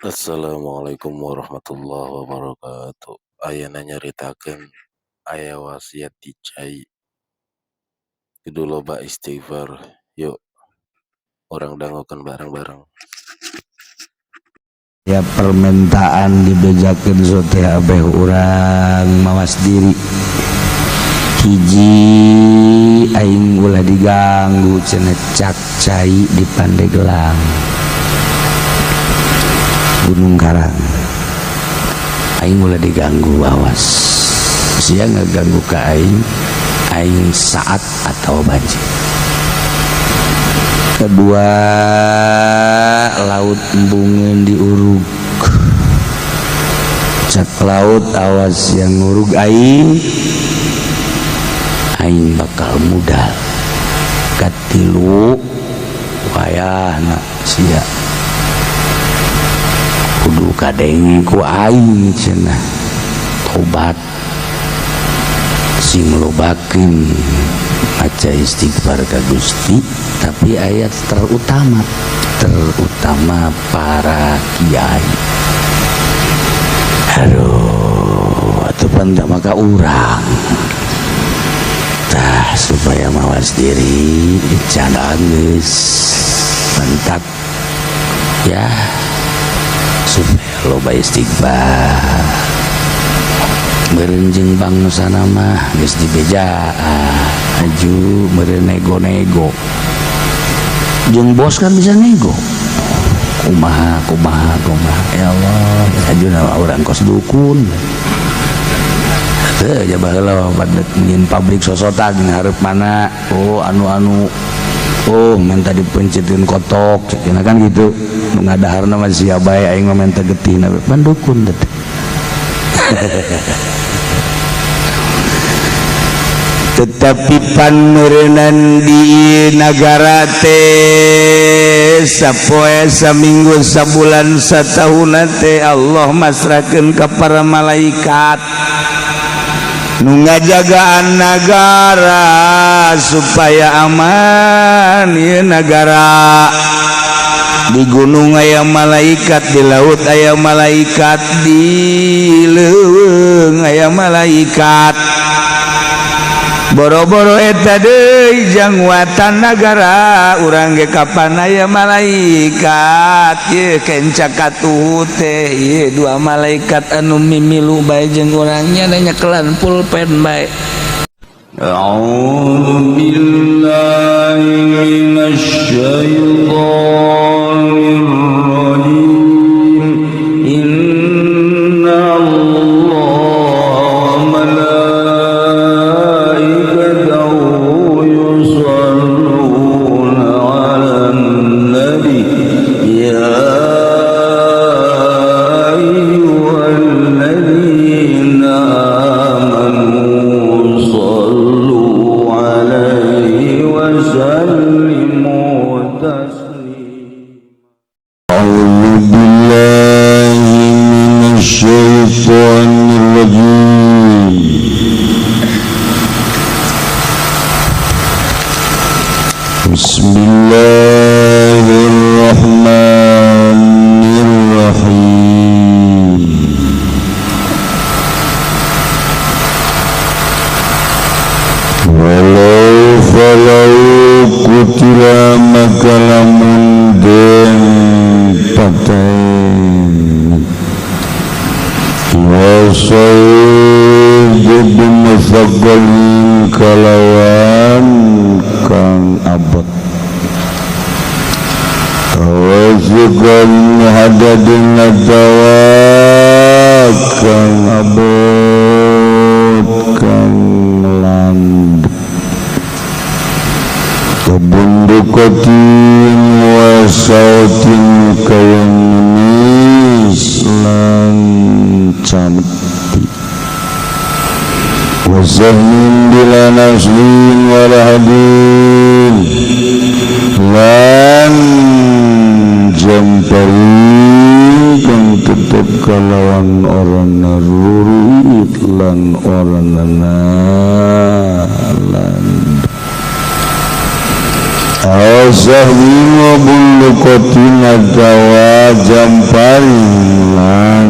Assalamualaikum warahmatullahi wabarakatuh. Ayeuna nyaritakeun aya wasiat di cai kudu loba istighfar. Yuk, urang dangukeun bareng-bareng. Ya, permintaan dibejakeun sote abeh urang mawas diri. Hiji, aing ulah diganggu cenah, cak cai di Pandeglang, Gunung Karang. Aing ulah diganggu, awas sia ngaganggu ka aing, aing saat atau banjir. Kedua, laut embungeun diurug. Cak laut, awas yang ngurug aing, aing bakal mudal. Katilu, wayahna sia kudu kadenge ku aing cenah, tobat, sing lobakeun maca istighfar ka Gusti. Tapi ayat terutama, terutama para kiai, aduh atuh pan maka urang tah supaya mawas diri can geus mentak ya, supaya loba istighfar. Meureun jeung bangsa mah geus dibejaan, aju meureun nego-nego jeung bos kan bisa nego, kumaha kumaha kumaha, ya Allah, aju nama urang kos dukun teu ja. Baheula nyin pabrik sosotan hareup mana, oh anu-anu, oh minta dipencetkeun kotok cenah kan gitu. Nu ngadaharna mah sia bae, aing mah minta getihna pan dukun teh. Tetapi pan meureunan di nagara teh sapoe, saminggu, sabulan, satahun teh Allah masrahkeun ka para malaikat nu ngajagaan nagara supaya aman ieu nagara. Di gunung aya malaikat, di laut aya malaikat, di leuweung aya malaikat. Boro-boro eta deui, jang watan nagara urang ge kapan aya malaikat. Ye kenca katuhu teh ye dua malaikat anu mimilu bae jeung urangnya, nyekelan pulpen bae. أعوذ بالله من الشيطان الرجيم. إن الله وملائكته يصلون على النبي يا أيها الذين آمنوا صلوا عليه وسلموا تسليما. أعوذ بالله من الشيطان الرجيم. بسم الله الرحمن الرحيم. ولو فلو قتل maka lamun den paten Wasaid bin kalawan kang abot Wasikan hadadin atawa kang abot kang landep Kabundukatin wasautin kayang manis lan cameti Wasahmin bila naslin wala hadin lan jampari kang tetep kalawan orang narurit lan orang lan. Awsahwi wa bulluqatin atawa jamparing lan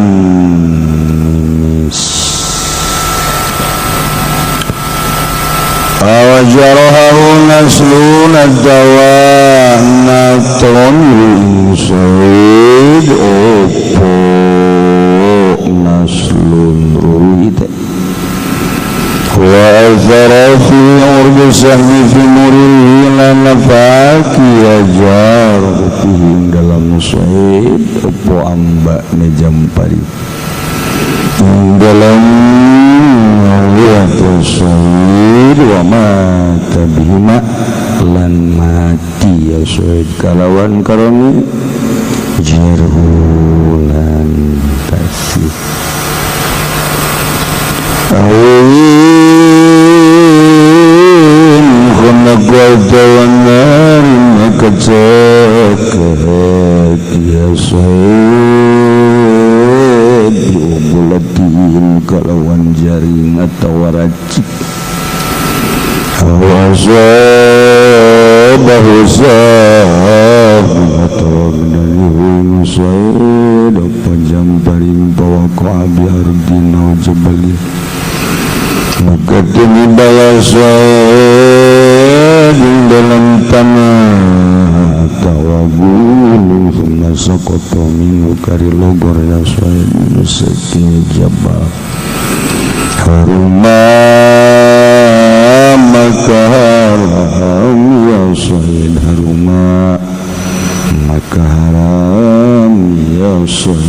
awajarahu naslun atawa natron said opo naslun ruid wa azara fi urbi sahmi fi murihi lan nafaki ajar fihim dalam said opo amba nejampari dalam said wa mata bihima lan mati ya said kalawan karoni jarhulan tasih awin khunaqata wa narin makacakak ya said bulatin kalawan jaring atau racik awasabahu sahab atau dari said apa jamparing bawa abi ardina jabalin maka tinibaya said dalam tanah atau gunung thumma saqata minhu kari logor ya said saking jabal haruma maka haram ya said haruma maka haram ya said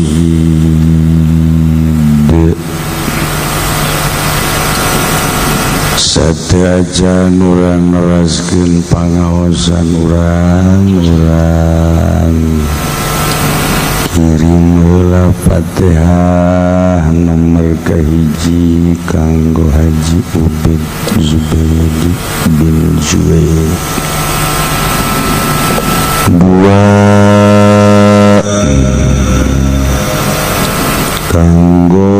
sate aja urang neraskeun pangaosan urang urang kirim heula Fatihah nomor kahiji kanggo Haji Ubed Zubaidi bin Zubair dua kanggo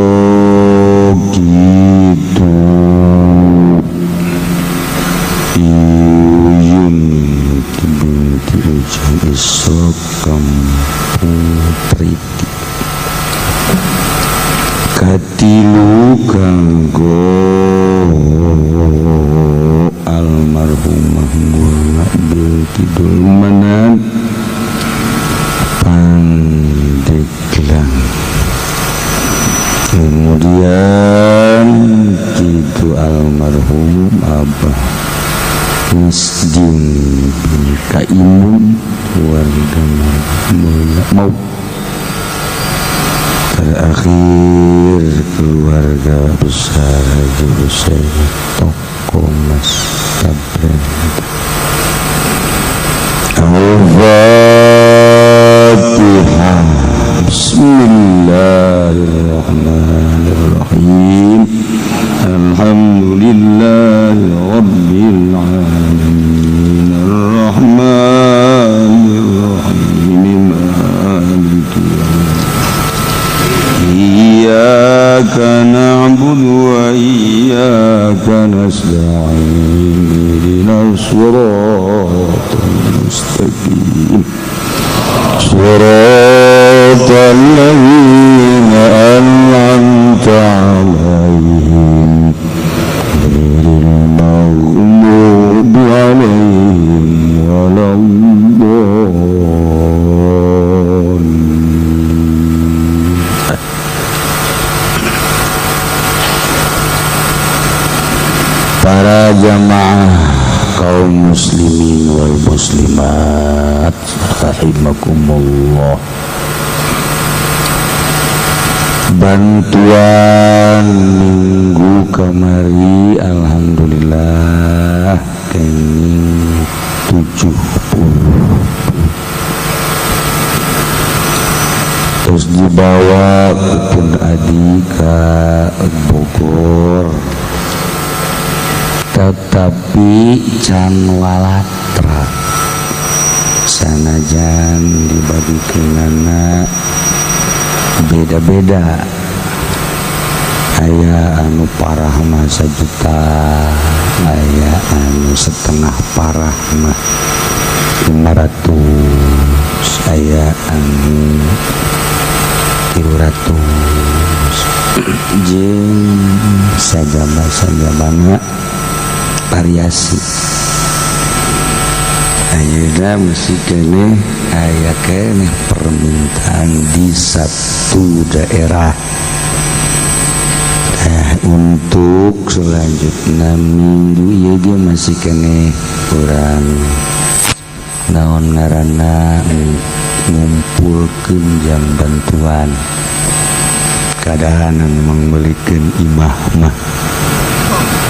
kitu Iyun binti Ujang Isra Kampung Triti katilu kanggo almarhumah Murna binti Dulmanan Pandeglang kemudian itu almarhum Abah Misdin bin Kaimun warga mau terakhir keluarga besar Haji Husain Toko Mas Tabren. Al-Fatihah. Bismillahirrahmanirrahim. Alhamdulillahi rabbil alamin. Arrahmanir rahim. Maliki yaumiddin. Iyyaka na'budu wa iyyaka nasta'in. Ihdinas siratal mustaqim. Siratal ladzina an'amta 'alaihim ghairil maghdubi 'alaihim waladdallin. Para jamaah kaum muslimin wal muslimat rahimakumullah, bantuan minggu kamari alhamdulillah kenging 70 terus dibawa pun adi ke Bogor, tetapi can walatra sanajan dibagikeunana beda-beda, aya anu parah mah 1 juta, aya anu setengah parah mah 500 aya anu 300 jeung sajaba-sajabana variasi. Ayeuna masih keneh aya keneh permintaan di satu daerah. Nah, untuk selanjutnya minggu ieu ge masih keneh urang naon ngaranna ngumpulkeun jang bantuan kadahanan mangbelikeun imah mah.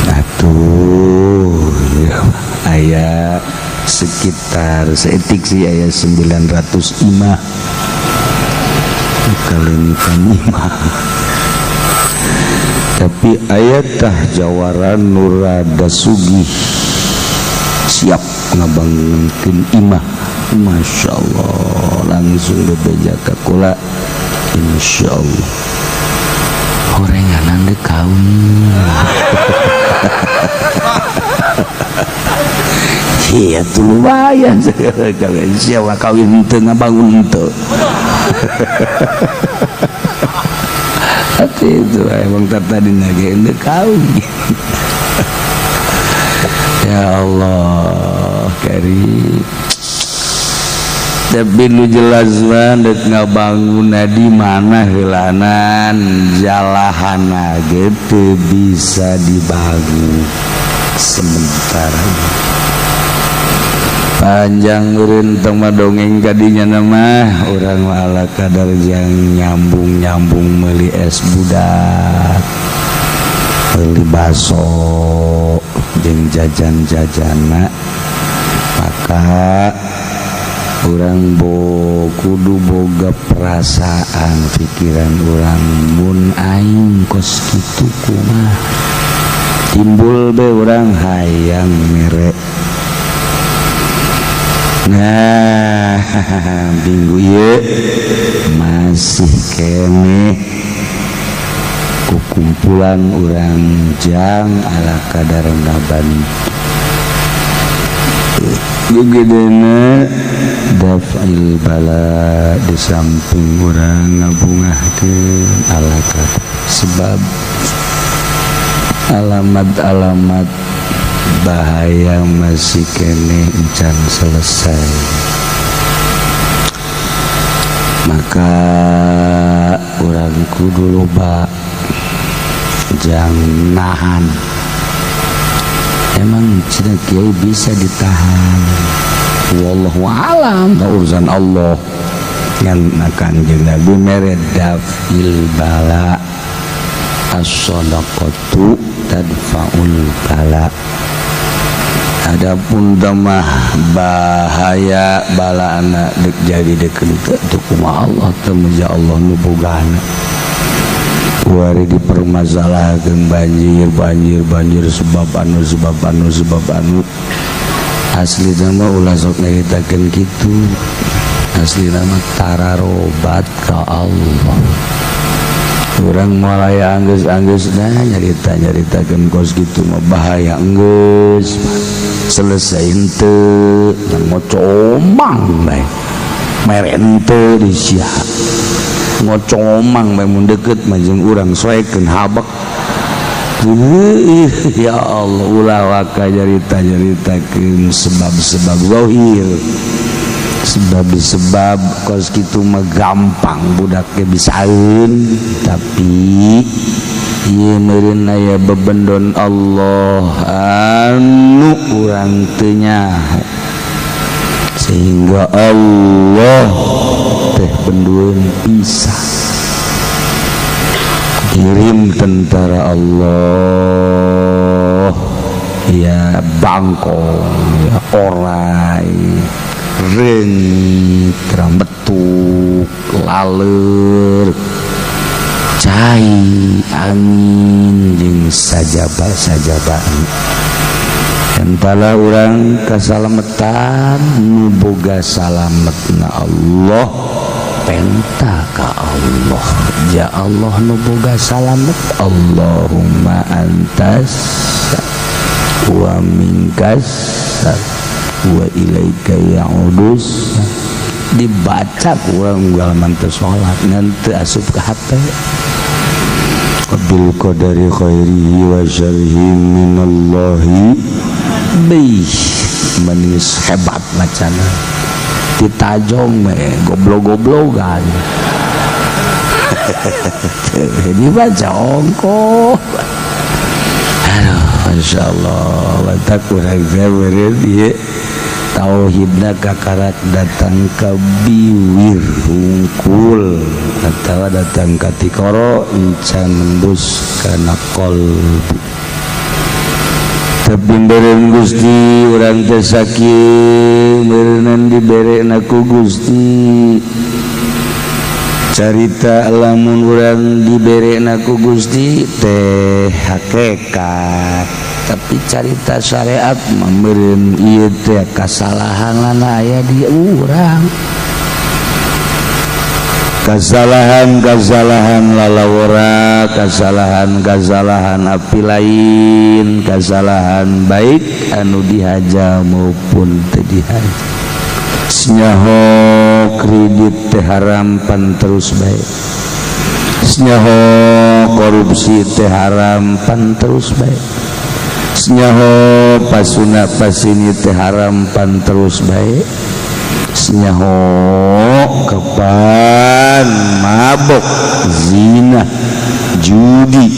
Atuh ya, aya sekitar seetik sih aya 900 imah kaleungitan imah. Tapi aya tah jawaran nu rada sugih siap ngabangunkeun imah. Masya Allah, langsung bebeja ka kula insyaallah horenganan deuk kawin. Iya tuh lumayan kalian siapa kawin teu ngabangun teu. Hati itu emang tadi nage deuk kawin. Ya Allah karim. Tapi lu jelas banget ngabangun di mana heulanan jalahana gitu bisa dibangun sementara. Panjang meureun tong mah dongeng kadinya mah urang mah ala kadar jang nyambung-nyambung meuli es budak, meuli baso jeung jajan-jajana. Maka urang kudu boga perasaan pikiran urang mun aing kos kitu kumaha timbul be urang hayang mere. Nah, minggu ieu masih keneh kukumpulan urang jang ala kadar ngabantu. Gegedena daf'il bala di samping urang ngabungahkeun ala kadar sebab alamat-alamat bahaya masih keneh encan selesai. Maka urang kudu loba jang nahan. Emang cina kiai bisa ditahan? Wallahu alam, urusan Allah. Yang akan jeung Nabi mere daf'il bala, as-shadaqatu tadfa'ul bala. Adapun damah bahaya bala anak dek jadi dek teu kumaha Allah teu muja Allah nu bogana. Kuari dipermasalahkeun banjir banjir banjir sebab anu sebab anu sebab anu. Asli nama ulah sok nyaritakeun kitu. Asli nama tararobat ka Allah. Urang moal aya anggeus-anggeus nah nyarita-nyaritakeun kos kitu mah bahaya enggeus. Selesai henteu ngocomang bae. Mere henteu di sia. Ngocomang bae mun deukeut mah jeung urang soekeun habek. Ya Allah, ulah waka nyarita-nyaritakeun sebab-sebab zahir. Sebab-sebab kos kitu mah gampang budaknya bisaeun, tapi ieu meureun aya bebendon Allah anu urang teu nyaho sehingga Allah teh bendueun pisah kirim tentara Allah ya bangkong ya orai reungit rambetuk laler cai angin jeung sajaba-sajaba. Entahlah urang kasalametan nu boga salametna Allah penta ka Allah. Ya Allah nu boga salamet, Allahumma antas wa minkas Wa ilaika ya'udus. Dibaca kurang unggal teu salat ngan teu asup ka hate. Bil qadari khairihi wa syarrihi minallahi. Bih, manis hebat macana ditajong me goblok-goblogan dibaca ongko. Aduh, Masya Allah, watak urang teh meureun ieu tauhidna kakarak datang ka biwir hungkul atawa datang ka tikoro encan nembus kana qalbu. Tapi beren Gusti urang teh sakieu meureunnan diberena ku Gusti. Carita lamun urang diberena ku Gusti teh hakekat, tapi carita syariat meureun ieu teh kasalahanana aya di urang. Kasalahan-kasalahan lalawara, kasalahan-kasalahan api lain, kasalahan baik anu dihaja maupun teu dihaja. Senyaho kredit teh haram pan terus baik, senyaho korupsi teh haram pan terus baik, senyaho pasuna pasini teh haram pan terus baik, senyaho kapan mabok, zina, judi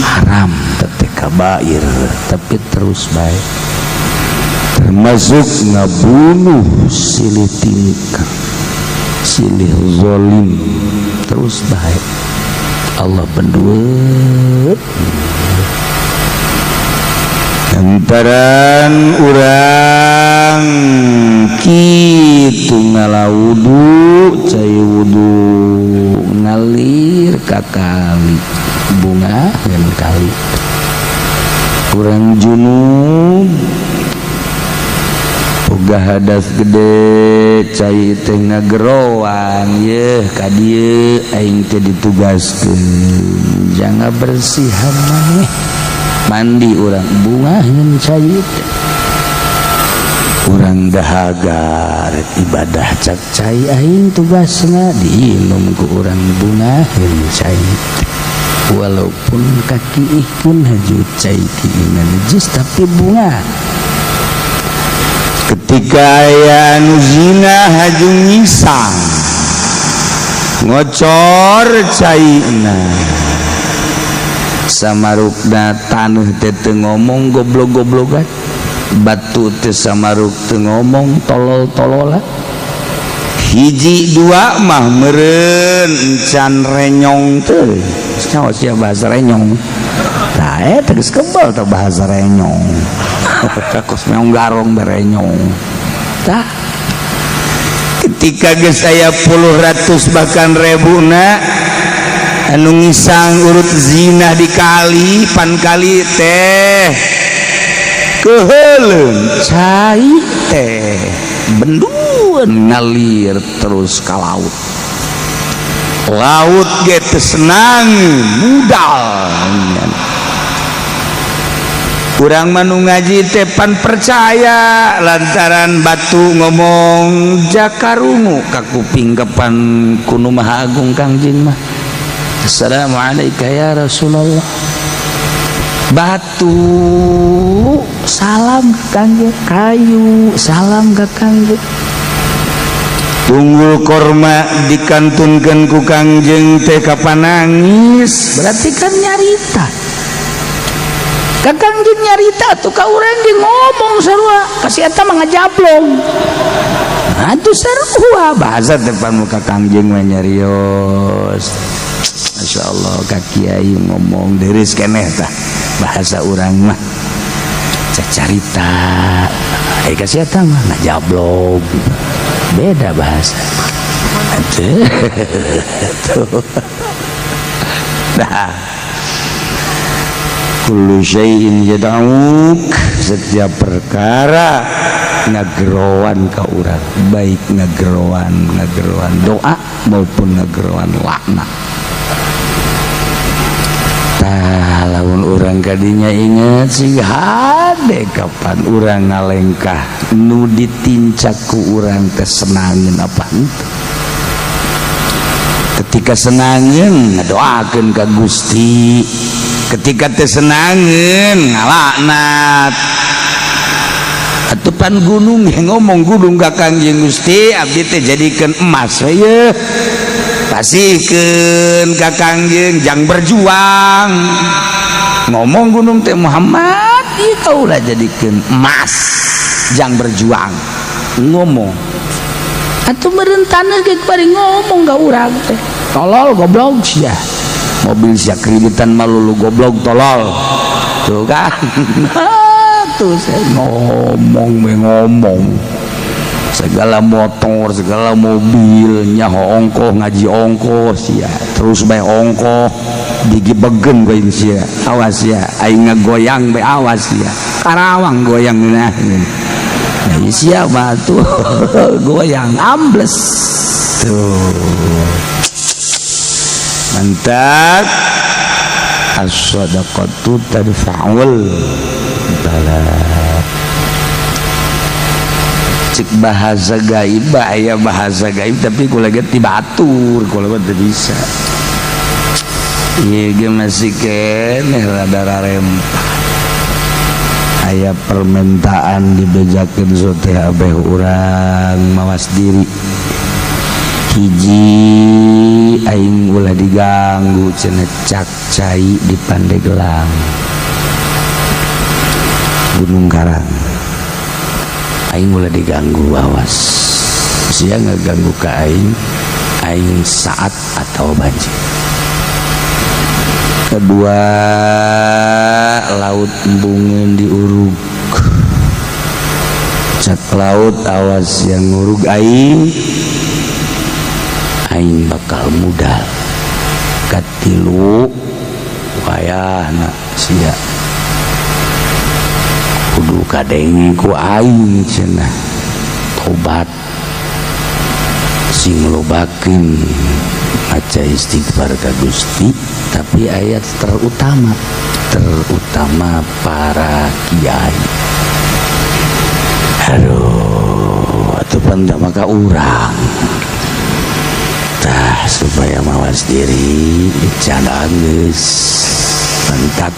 haram teh kabair tapi terus baik, termasuk ngabunuh silih tingkah silih zalim terus baik. Allah benduet lantaran urang kitu ngalawudu cai wudu ngalir ka kali bunga dan kali urang junub boga hadas gede cai teh ngageroan yeuh ka dieu aing teh ditugaskeun jangan bersihan maneh mandi urang bunga ngan cai teh urang dahaga rek ibadah cak cai aing tugasna diinum ku urang bunga ngan cai teh walaupun kaki ihkun haju cai kiina najis tapi bunga. Ketika aya anu zina haju ngisang ngocor caina samarukna taneuh teh teu ngomong goblok-goblogan, batu teh samaruk teu ngomong tolol-tololan, hiji dua mah meureun encan renyong teh. Nyawa sia bahasa renyong tah eta geus kebal tah bahasa renyong kos meong garong berenyong tah. Ketika geus aya puluh ratus bahkan rebuna anu ngisang urut zina di kali pan kali teh keuheuleun cai teh benduan ngalir terus ka laut. Laut ge teu senang mudal. Urang mah nu ngaji teh pan percaya lantaran batu ngomong jakarungu ka kuping kapan kunu Maha Agung Kangjeng mah. Assalamualaikum ya Rasulullah. Batu salam ke Kangjeng, kayu salam ke Kangjeng. Tunggul korma dikantunkeun ku Kangjeng teh kapan nangis. Berarti kan nyarita. Ka Kangjeng nyarita tuh ka urang ge ngomong sarua, kasih eta mah ngajablong. Atuh sarua bahasa depan muka Kangjeng mah nyarios. Masya Allah ka kiai ngomong deris keneh tah bahasa urang mah cacarita. Kasih eta mah ngajablog. Beda bahasa. Tuh. Nah, kullu syai'in yad'uk, setiap perkara ngageroan ka urang, baik ngageroan ngageroan doa maupun ngageroan laknat. Tah lamun urang kadinya inget sing hade Kade kapan urang ngalengkah nu ditincak ku urang teh senangeun apa henteu. Ketika senangeun ngadoakeun ka Gusti, ketika teu senangeun ngalaknat. Atupan gunung yang ngomong gunung ka Kangjeng Gusti, abdi teh jadikeun emas we yeuh. Pasihkeun ka Kangjeng jang berjuang. Ngomong gunung teh Muhammad ieu kaulah jadikeun emas jang berjuang. Ngomong atuh meureun taneuh ge bari ngomong ka urang teh. Tolol goblok sia. Mobil sia kreditan malulu goblok tolol. Tuh kan. Tuh saya ngomong ngomong segala motor segala mobil nyaho ongkoh ngaji ongkoh sia terus bae ongkoh digibegen bae sia awas sia aing ngagoyang bae awas sia Karawang goyang nah nah sia mah tuh goyang ambles tuh mantap. As-sadaqatu tadfa'ul bala. Cik bahasa gaib aya bahasa gaib tapi kula ge ti batur kula teu bisa. Ieu ge masih keneh rada rarempah. Aya permintaan dibejakeun sote abeh urang mawas diri. Hiji aing ulah diganggu cenah cak cai di Pandeglang Gunung Karang aing ulah diganggu awas sia ngaganggu ka aing aing saat atau banjir. Kedua laut embungeun diurug cak laut awas yang ngurug aing aing bakal mudal. Katilu wayahna sia kudu kadenge ku aing cenah tobat sing lobakeun maca istighfar ka Gusti. Tapi ayat terutama para kiai. Aduh atuh pan maka urang tah supaya mawas diri jangan geus mantap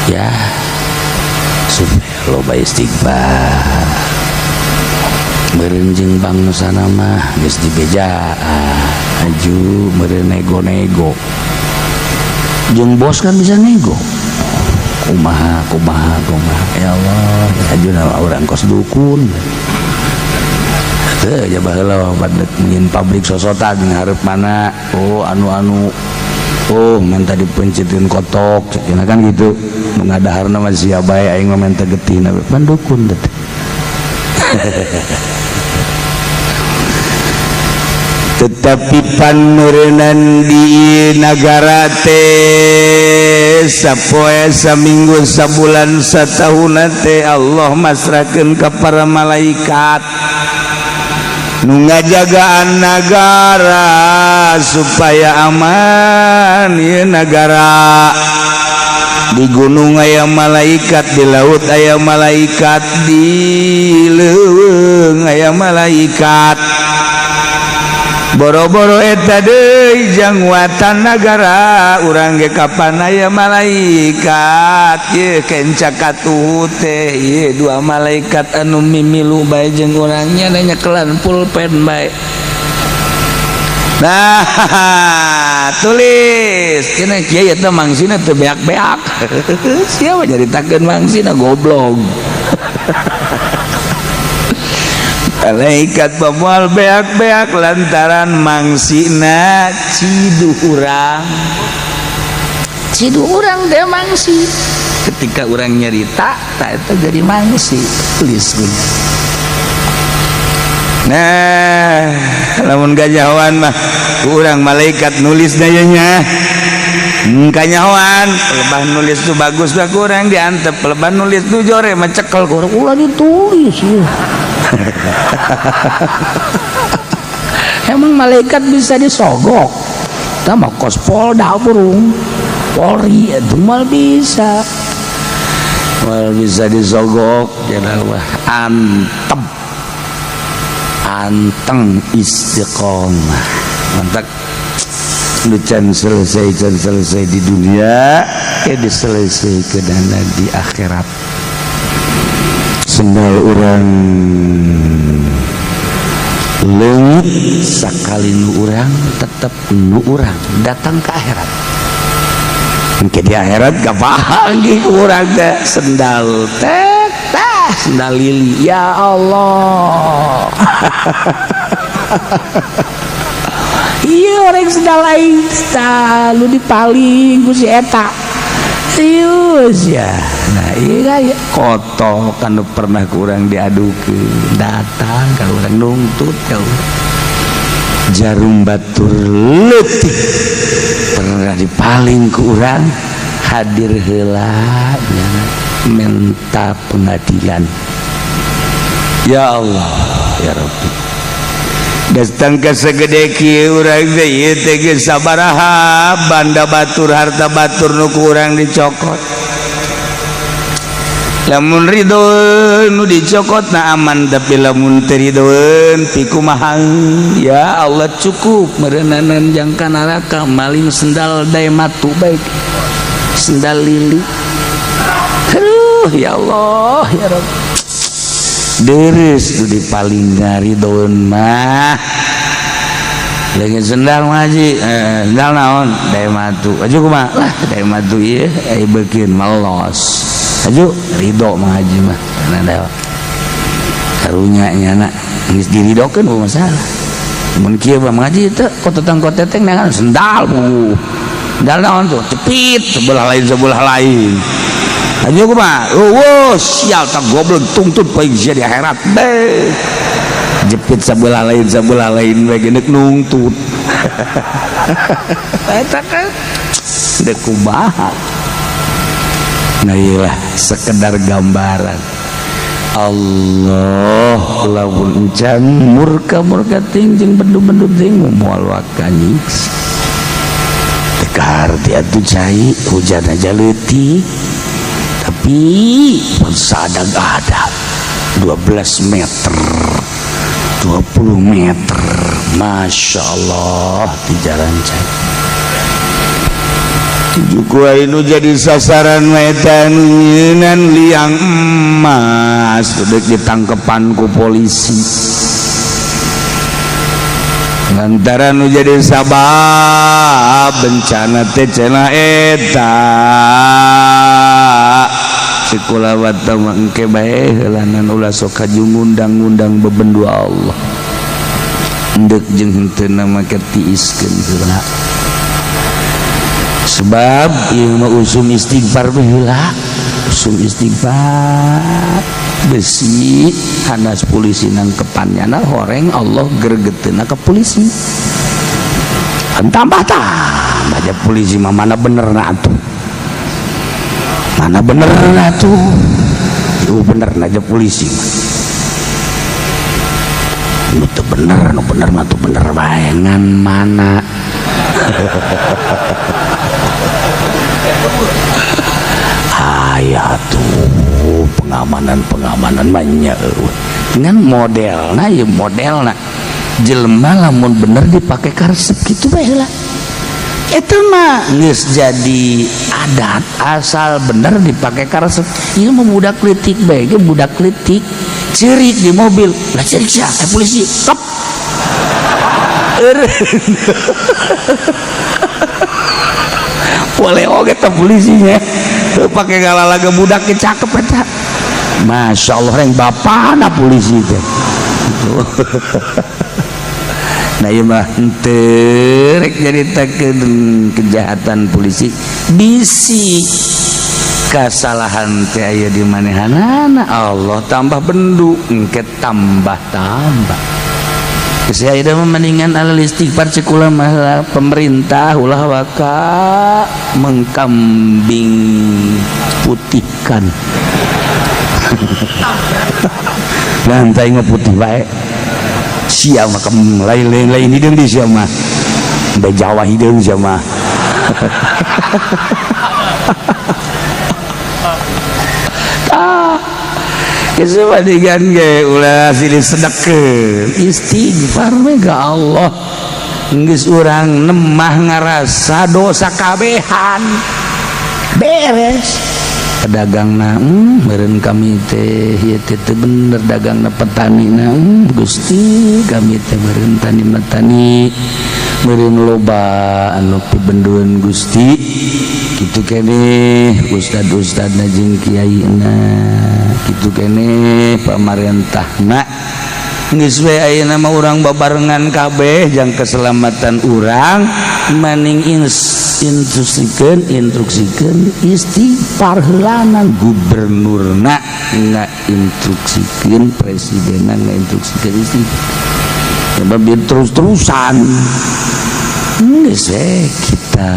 ya supaya loba istighfar meureun jeung bangsana mah geus dibejaan aju meureun nego-nego jeung bos kan bisa nego kumaha kumaha kumaha ya Allah aju urang kos dukun teu ja baheula nyin pabrik sosotan ngarep mana oh anu-anu oh menta dipencitkeun kotok cenah kan gitu nu ngadaharna mah sia bae aing mah menta getihna pan dukun teh. Tetapi panmeureunan di nagara teh sapoe saminggu sabulan satahun teh Allah masrahkeun ka para malaikat nu ngajagaan nagara supaya aman ieu nagara. Di gunung aya malaikat, di laut aya malaikat, di leuweung aya malaikat. Boro-boro eta deui jang watan nagara urang ge kapan aya malaikat ieu kenca katuhu teh ieu dua malaikat anu mimilu bae jeung urang nya nyekelan pulpen bae. Nah tulis cenah kiai eta mangsina teu beak-beak. Siapa nyaritakeun mangsina goblok. Malaikat pemual beak-beak lantaran mangsina ciduh urang. Ciduh urang teh mangsi. Ketika urang nyerita, tak eta jadi mangsi. Tulis guna. Nah, lamun gajahoan mah urang malaikat nulis dayanya. Kanyahoan, pelebah nulis tuh bagus lah kurang diantep, pelebah nulis tuh jore mah cekel kurang ulah ditulis. Emang malaikat bisa disogok? Tah mah kos Polda burung Polri itu mal bisa. Moal bisa disogok cenah mah antep. Anteng istiqomah. Mantap. Nu can selesai di dunia, ke diselesaikan di akhirat. Sendal urang leungit sakali nu urang tetep nu urang datang ke akhirat. Engke di akhirat kapanggih ku urang teh sendal teh tah sendal lili ya Allah. Iya orang sendal aing tah lu dipaling ku si eta. Serius ya. Nah iya ya kotok kan pernah kurang diadukeun datang ka urang nungtut ka urang. Jarum batur leutik pernah dipaling ku urang hadir heula nya minta pengadilan. Ya Allah ya Rabbi. Datang ke segede kieu urang teh ieu teh geus sabaraha banda batur harta batur nu ku urang dicokot. Lamun ridho nu dicokot na aman, tapi lamun teu ridhoeun pikumaha ya Allah cukup meureunanan jangka neraka maling sendal daematu baik sendal lili. Aduh ya Allah ya Rabbi. Deres tu dipaling ngaridoeun mah leungit sendal ngaji sendal naon daematu aju kumaha lah daematu ieu ai beukeun melos aju ridho mah haji mah karena da karunya nyana geus diridokeun bu masalah mun kieu mah ngaji teh kotetang koteteng nangan sendal bu sendal naon tuh cepit sebelah lain aju kumaha eueuh sial tak goblok tuntut paing sia di akhirat deh jepit sebelah lain bae genek nungtut eta kan dek kumaha. Nah iyalah sekedar gambaran Allah lamun encan murka-murka ting jeung bendu-bendu ting moal waka nyiksa teu kaharti atuh cai hujan aja leutik tapi sadag ada 12 meter 20 meter Masya Allah di jalan cai nu jadi sasaran metan liang emas sudah ditangkepan ku polisi lantaran nu jadi sabab bencana teh cenah eta sekolah wata mah engke bae heulanan ulah sok haju ngundang-ngundang bebendu Allah endek jeung henteu make tiiskeun heula sebab ieu mah usum istighfar bae heula usum istighfar besi hanas polisi nangkepannya na horeng Allah gregeteuna ka polisi kan tambah tambah aja polisi mah mana bener na atuh mana bener na tuh itu bener aja polisi mah nu teu bener nu bener mah tuh bener bae ngan mana aya tuh pengamanan-pengamanan banyak ngan modelna ieu modelna jelema lamun bener dipake karesep kitu bae lah eta mah geus jadi adat asal bener dipake karesep ieu mah budak leutik bae ge budak leutik ceurik di mobil lah ceurik sia polisi stop boleh oge teh polisinya pakai galalaga budak ge cakep eta Masya Allah reng bapana polisi teh. Nah ieu mah henteu rek nyaritakeun kejahatan polisi bisi kesalahan teh aya di manehanana Allah tambah bendu engke tambah-tambah. Saya mah mendingan alal istighfar cek ulah mah pemerintah ulah waka mengkambing putihkan. Lantai mah putih bae. Sia mah kem lain-lain hideung di sia mah. Bae Jawa hideung sia mah. Kesebadikan ge ulah silih sedekeun, istighfar we ka Allah. Geus urang nemah ngarasa dosa kabehan, beres. Pedagangna, meureun kami teh ieu teh teu bener dagangna. Petanina, Gusti, kami teh meureun tani matani meureun loba anu pibendueun, Gusti. Kitu keneh ustad-ustadna jeung kiaina, kitu keneh pamarentahna. Geus we ayeuna mah urang babarengan kabeh jang keselamatan urang. Maning instruksikeun, instruksikeun istighfar heulanan. Gubernurna ngainstruksikeun, presidenna ngainstruksikeun istighfar, sebab dia terus-terusan. Geus we kita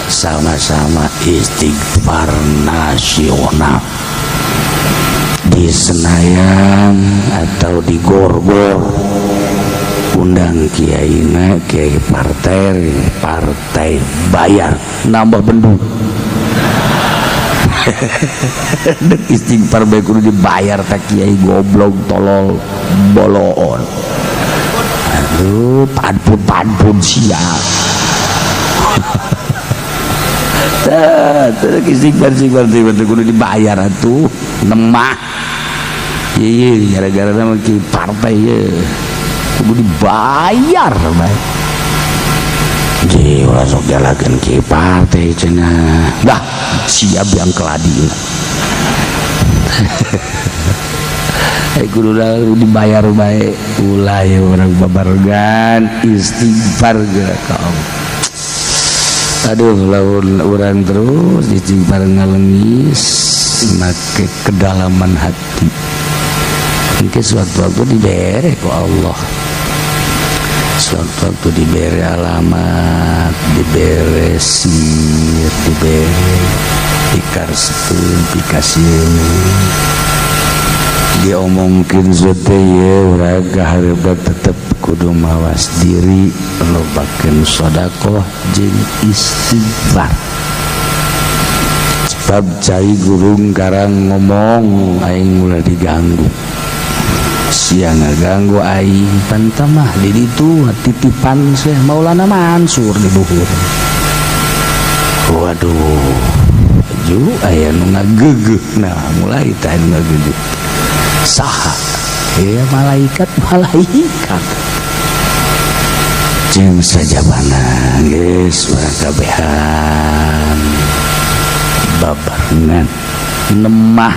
sama-sama istighfar nasional di Senayan atau di Gor-Gor. Undang kiaina, kiai partai, partai bayar, nambah bendung. Dek istighfar bae kudu dibayar tak kiai goblok, tolol, boloon. Aduh, padpun padpun siap. Tah, istighfar istighfar istighfar kudu dibayar atuh. Nemah iya, gara-gara nama ki partai ye kudu dibayar bae. Ji ulah sok jalakeun ki partai cenah. Dah siap yang keladi. Kudu dibayar bae. Ulah ya urang babarengan istighfar geura ka Allah. Aduh, lamun urang terus istighfar ngalengis make kedalaman hati, mungkin suatu waktu dibere ku Allah, suatu waktu dibere alamat, dibere sir, dibere pikarsepun, pikasieun, diomongkeun teh ye urang kahareupeun. Tetep kudu mawas diri, lobakeun sedekah jeung istighfar, sebab cai gurung karang ngomong aing ulah diganggu. Sia ngaganggu aing pantamah di ditu titipan Syekh Maulana Mansur di luhur. Waduh, ju aya nu ngagegeuh. Nah, mulai teh nu ngagegeuh saha ya? Malaikat, malaikat jeung sajabana. Geus urang kabehan babarengan nemah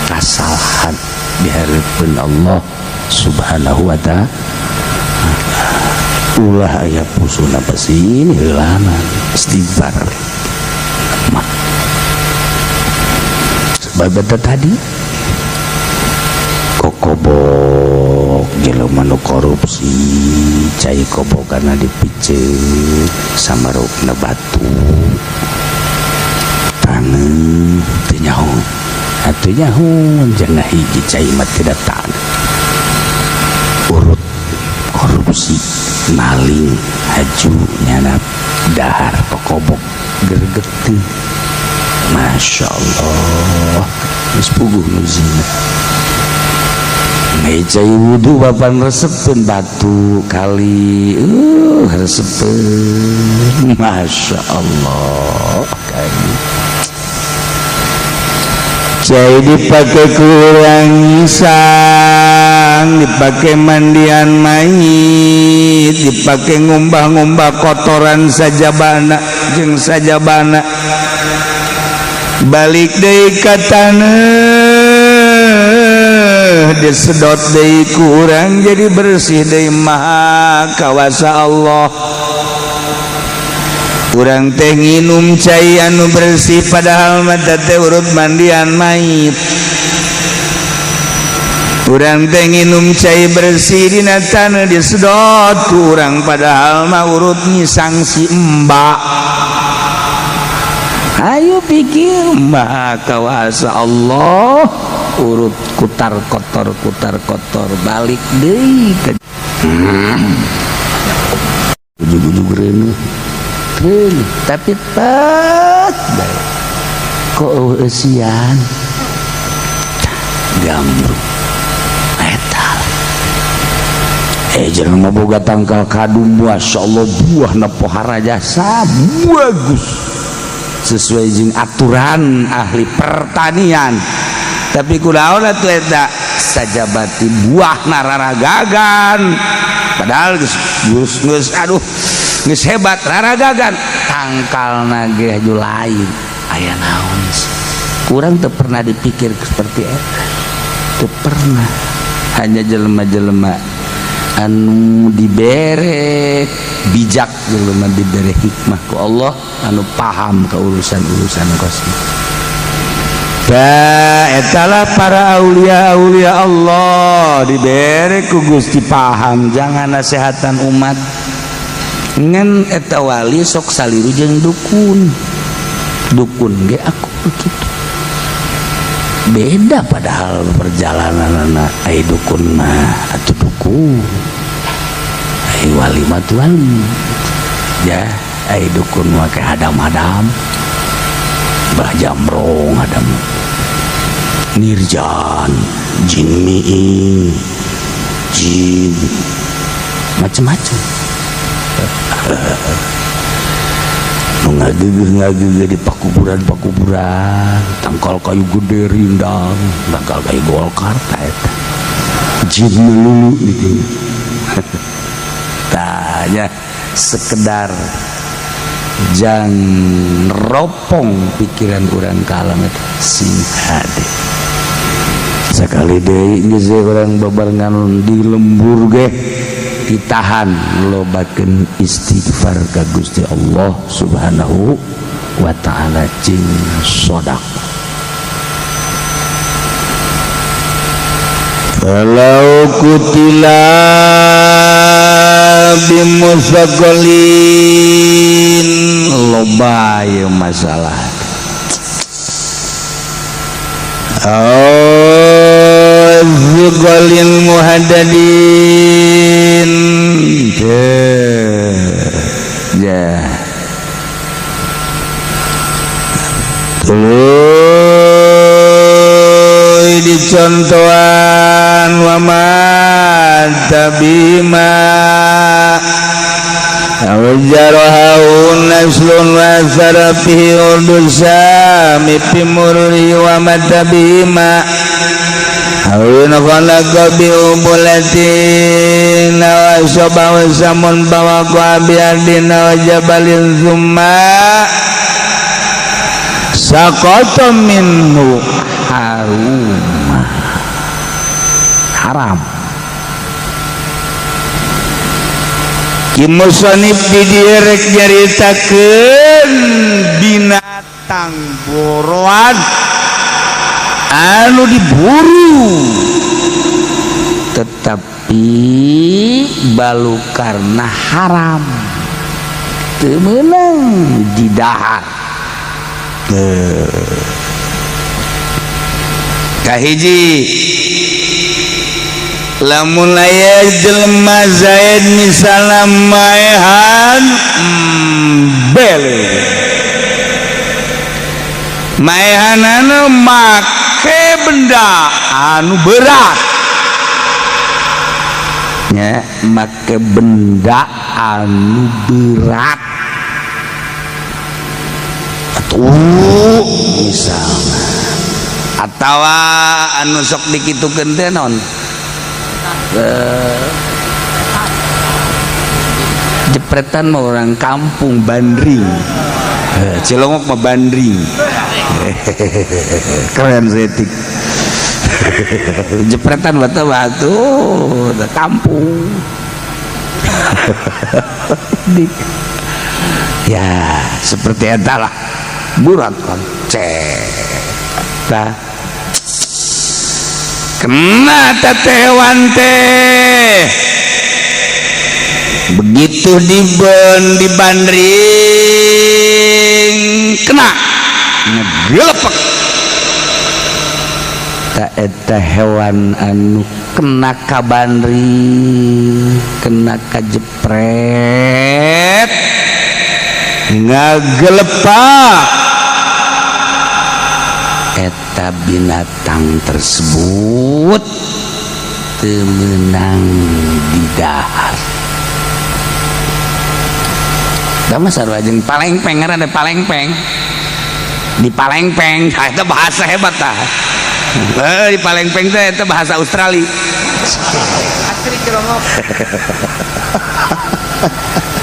kasalahan di hareupeun Allah Subhanahu wa Ta'ala. Ulah aya pusuna pasti heulana istighfar nemah, sebab eta tadi kokobok jelema nu korupsi, cai kobokana dipiceun samarukna batu taneuh, teu nyaho atuh, nyaho jangan hiji cai mah tidak taneuh. Urut korupsi, maling, haju nyanap dahar kokobok gergeteun. Masya Allah, geus puguh nu zina. Cai wudhu bapan resepeun batu kali, resepeun. Masya Allah, kali cai dipakai kurang isang, dipakai mandian mayit, dipakai ngumbah-ngumbah kotoran sajabana jeung sajabana, balik deui ka taneuh, disedot deui kurang jadi bersih deui. Maha kawasa Allah. Urang teh nginum cai anu bersih, padahal mata teh urut mandian mayit. Urang teh nginum cai bersih, dina taneuh disedot ku urang, padahal mah urut ngisang si embak. Ayo pikir, maha kawasa Allah. Urut kutar kotor, kutar kotor, balik deui ke ujug-ujug reuneuh reuneuh, tapi tet bae kok eusian. Gambruk eta jelema boga tangkal kadum, Masya Allah, buahna pohara jasa bagus sesuai jeung aturan ahli pertanian, tapi kunaon atuh eta sajabati buahna raragagan, padahal geus geus geus aduh, geus hebat raragagan, tangkalna ge haju lain. Aya naon sih? Kurang teu pernah dipikir seperti eta, teu pernah. Hanya jelema-jelema anu dibere bijak, jelema dibere hikmah ku Allah, anu paham ke urusan-urusan kosmik. Etalah para aulia aulia Allah, dibere ku Gusti paham jangan nasehatan umat. Ngan eta wali sok saliru jeung dukun, dukun ge aku begitu beda, padahal perjalanan anak ai dukun mah atau dukun, ai wali mah tuh wali ya. Ai dukun mah kayak hadam-hadam, bah jamrong, hadam nirjan, jin mi'i, jin macem-macem, ngagegeh di pakuburan-pakuburan, tangkal kayu gede rindang, tangkal kayu Golkar, ta eta jin melulu gitu. Tanya sekedar jang ropong pikiran urang kalam eta sing hade. Sekali deui geus urang babarengan di lembur ge ditahan, lobakeun istighfar ka Gusti Allah Subhanahu wa taala jeung sedekah. Falau kutila bimusaqalin, loba ieu masalah. Azqalil muhaddadin, ya tuluy dicontohan wa tabima awjarahu naslun wa sarafihi udusami pimurri wa matabima awin khalaqa bi ubulatin wa sabahu samun bawaqa bi ardin wa jabalin thumma saqata minhu haruma haram. Ki musonib di direk nyaritakeun binatang boroan anu diburu, tetapi balu karena haram teu meunang didahar. Kahiji lamun aya jelema Zaid misalna maehan bele maehanana make benda anu berat nya, make benda anu berat atuh misalna atawa anu sok dikitukeun teh naon, jepretan mah orang kampung bandring, Cilongok mah bandring. Keren zetik. Jepretan batu batu kampung. Ya seperti eta lah, burat kan cek kena tetewan teh begitu diben dibandring kena ngegelepek ta eta hewan anu kena kabandring, kena kajepret, ngagelepak Eta binatang tersebut teu meunang didahar. Da mah sarua jeung palengpeng, ngaranna palengpeng. Di palengpeng, tah eta bahasa hebat tah. Di palengpeng teh eta bahasa Australia. Asli Cilongok.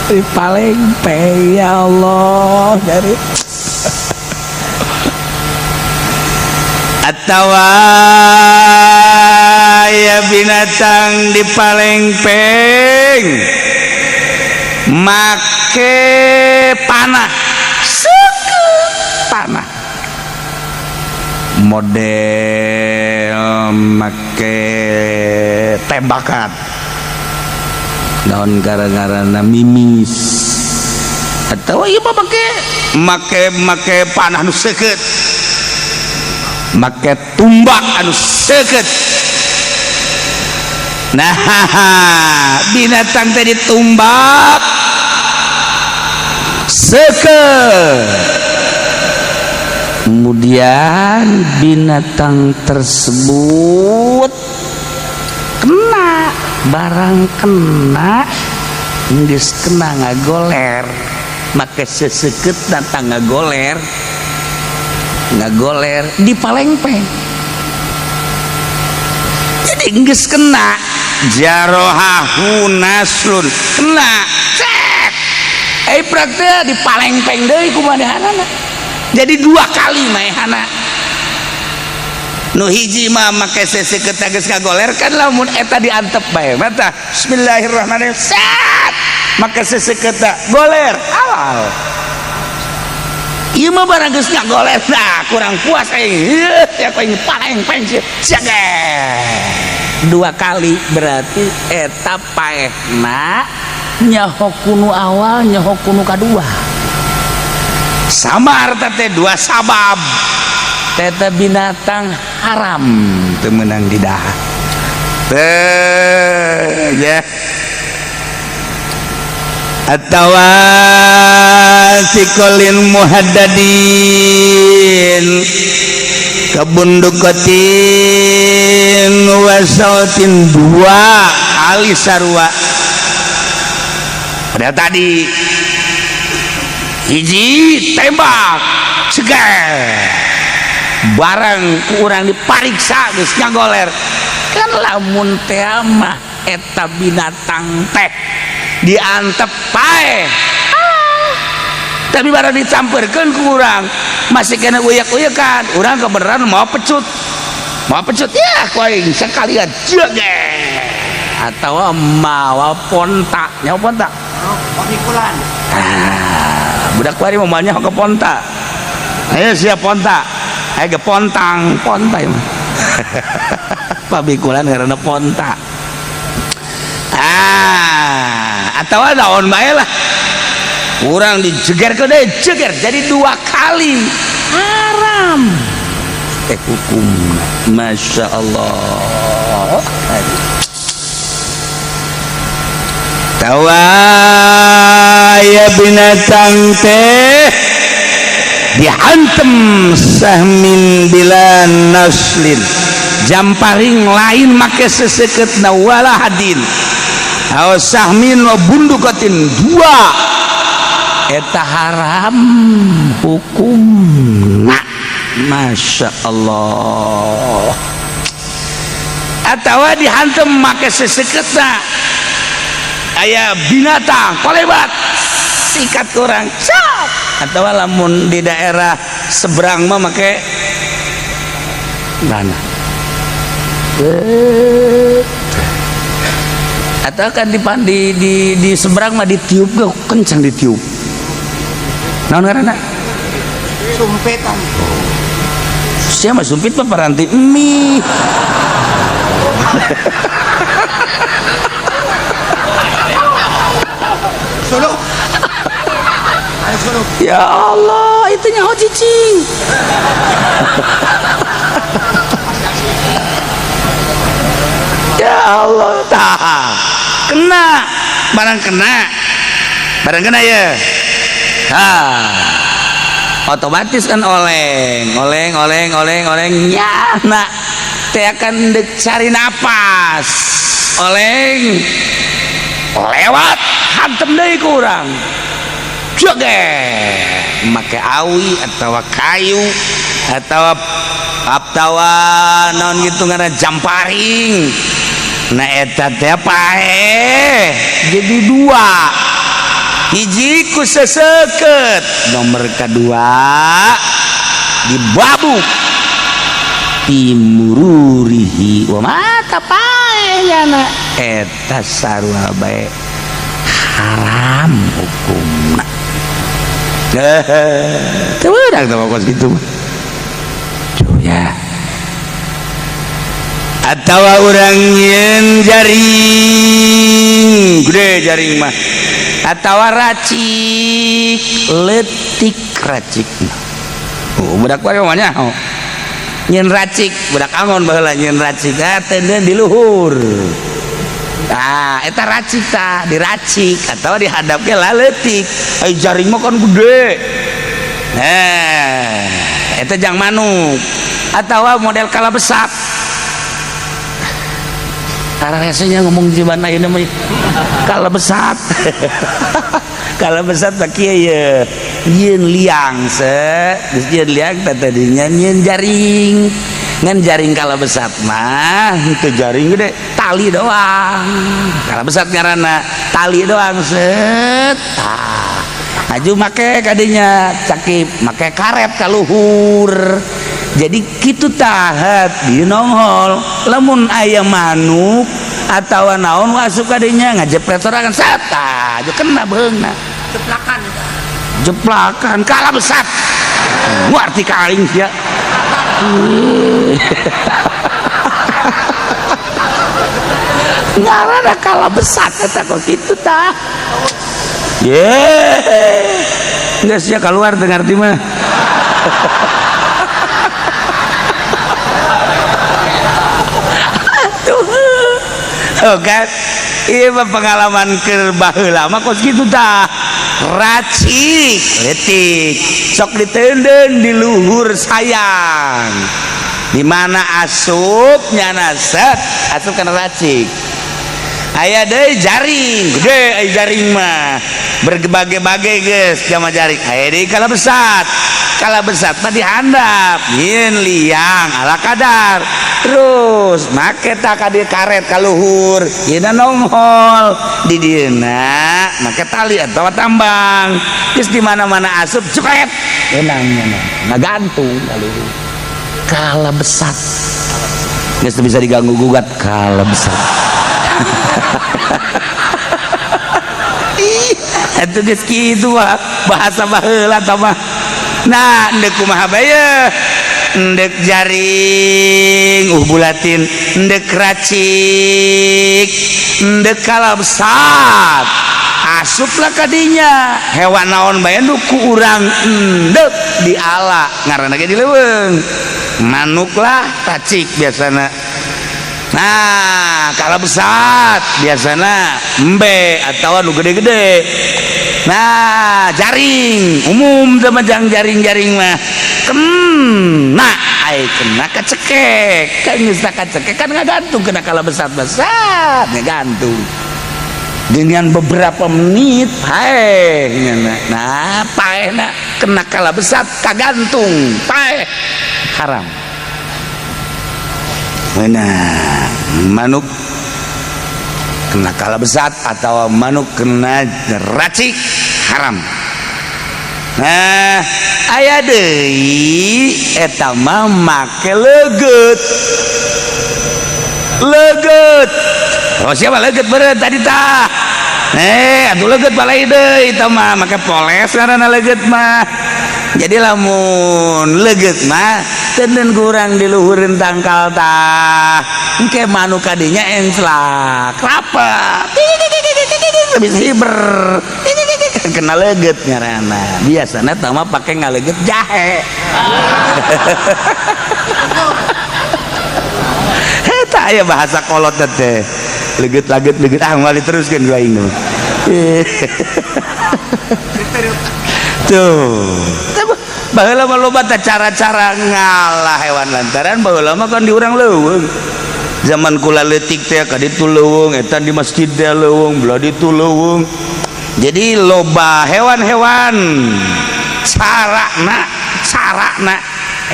Di palengpeng ya Allah dari atawa ya binatang di palengpeng make panah, seukeut panah model make tembakan naon gara-garana mimis atau ieu mah make make make panah nu seukeut, make tumbak anu seukeut. Nah, binatang tadi tumbak seukeut, kemudian binatang tersebut kena barang kena geus kena ngagoler make seseukeut datang ngagoler ngagoler di palengpeng. Jadi geus kena jarohahu naslun kena cek prak teh di palengpeng deui kumanehanana. Jadi dua kali maehana. Nu hiji mah make seseukeut geus ngagoler kan lamun eta diantep bae mah tah bismillahirrahmanirrahim sat make seseukeut goler halal. Ieu mah barang geus ngagoler nah kurang puas aing ya aing palengpeng sia ge. Dua kali berarti eta paehna nyaho kunu awal nyaho kunu kadua. Sama harta teh dua sabab. Teta binatang haram teu meunang didahar. Teh ya. Atawa sikolin muhaddadin kabundukatin wasautin dua kali sarua. Pada tadi hiji tembak segar barang kurang dipariksa geus ngagoler kan lamun teh mah eta binatang teh diantep pae tapi barang dicamperkeun ku urang masih kena uyak-uyakan urang kebenaran mau pecut ya ku aing sekalian jege atau mawa ponta nyawa ponta pamikulan. Budak kuari mau nyawa ke ponta ayo siap ponta ayo ke pontang ponta ya mah pamikulan karena ponta atau daun bae lah urang dijeger ke deh jeger jadi dua kali haram hukum Masya Allah. Tawaya binatang teh dihantem sahmin bila naslin jamparing lain make seseukeut na wala hadin aw sahmin wa bundukatin dua eta haram hukumna. Masya Allah. Atawa dihantem make seseukeutna aya binatang kolebat sikat kurang sap atawa lamun di daerah seberang mah make mana atau kan di seberang mah ditiup ke kencang ditiup naon ngaranna sumpitan. Siapa sumpit mah paranti mie. Ya Allah, itu nyaho cicing. Ya Allah, tah. Kena, barang kena. Barang kena ya. Ha. Otomatis kan oleng oleng oleng oleng oleng nyana teh akan dek cari napas, oleng lewat hantem deui ku urang joget make awi atau kayu atau atawa naon gitu ngaranna jamparing. Nah, eta teh paeh jadi dua, hiji ku seseket, nomor kedua dibabuk timururihi wa mata, paeh nyana eta sarua bae haram hukumna. Teu meunang teh kos kitu mah ya. Atawa urang nyieun jaring gede, jaring mah atawa racik letik, racik. Oh, budak wae mah nyaho nyieun racik, budak angon baheula nyieun racik. Ah, teuneun di luhur. Ah, eta racik tah, diracik atau dihadap ke lah leutik. Ai jaring mah kan gede. Nah, eta jang manuk atau model kala besar. Karena rasanya ngomong jiban ayeuna mah kala besar. Kala besar tak kieu ye. Nyieun liang se, geus nyieun liang teh tadinya nyieun jaring. Ngan jaring kala besar mah itu jaring gede, tali doang. Kala besar ngaranna tali doang set. Tah. Aju make kadinya cakip, make karet kaluhur. Jadi kitu tahat di nongol, lamun aya manuk atawa naon asup kadinya ngajepret sorangan sat, tah aju kena beungna. Jeplakan. Jeplakan kala besar ngarti ka aing sia. Ngaranna kala besar eta kok kitu tah. Ye, geus sia keluar teu ngarti mah. Oh kan, iya mah pengalaman keur baheula mah kos kitu tah. Racik leutik sok diteundeun di luhur sayang, di mana asup nyana set asup kana racik. Aya deui jaring gede, aya jaring mah berbagai-bagai geus jama jaring. Aya deui kala besat, kala besat mah dihandap nyieun liang ala kadar, terus make tak ka dieu karet ka luhur yeuna nongol di dieuna make tali atawa tambang, geus di mana-mana asup jepret menang menang ngagantung ka luhur. Kala besat geus teu bisa diganggu gugat kala besat. Ih, atuh geus kitu mah bahasa baheula tah mah. Nah, endek kumaha bae ye? Endek jaring bulatin, endek racik, endek kala besar asuplah kadinya hewan naon bae nu ku urang endek di ala ngaranna ge di leuweung manuk lah racik biasana. Nah, kala besar biasana embe atau nu gede-gede. Nah, jaring umum teh mah jang jaring-jaring mah kena ai kena kacekek kan geus kacekek kan ngagantung kena kala besar-besar ngagantung dengan beberapa menit paeh. Nah, paehna kena kala besar kagantung paeh haram. Nah, manuk kena kala besar atau manuk kena racik haram. Nah, aya deui eta mah make leget. Leget. Oh, siapa leget beureut tadi tah? Atuh leget balai deui eta mah make poles ngaranna leget mah. Jadi lamun leget mah teuneun kurang di luhureun tangkal tah. Engke manuk kadinya enclak rapat. Habis hiber. Kena leget ngaranna. Biasana tah mah pake ngaleget jahe. Eta aya bahasa kolot teh. Leget-leget leget ah moal diteruskeun ku aing mah. Tuh. Baheula mah loba teh cara-cara ngalah hewan lantaran baheula mah kan di urang leuweung. Zaman kula leutik teh ka ditu leuweung, eta di masjid teh leuweung, belah ditu leuweung. Jadi loba hewan-hewan carana carana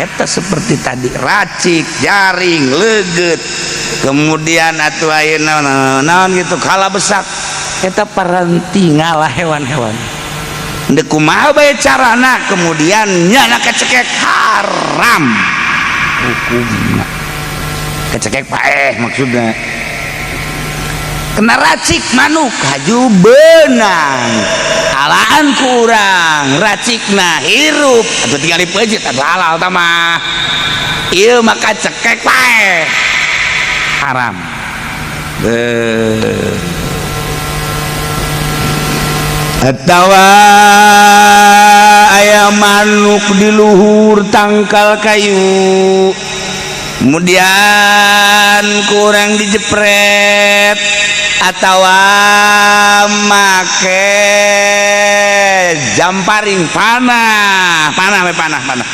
eta seperti tadi racik, jaring, leget. Kemudian atuh ayeuna naon gitu kala besak eta paranti ngalah hewan-hewan. Ndek kumaha bae carana kemudian nyana kecekek haram hukumna. Kecekek paeh maksudnya. Kena racik manuk haju benang alaan kurang racikna hirup atau tinggal dipeuncit atau halal tah mah ieu maka cekek paeh haram. Atawa aya manuk di luhur tangkal kayu kemudian kurang dijepret atawa make jamparing panah panah we panah panah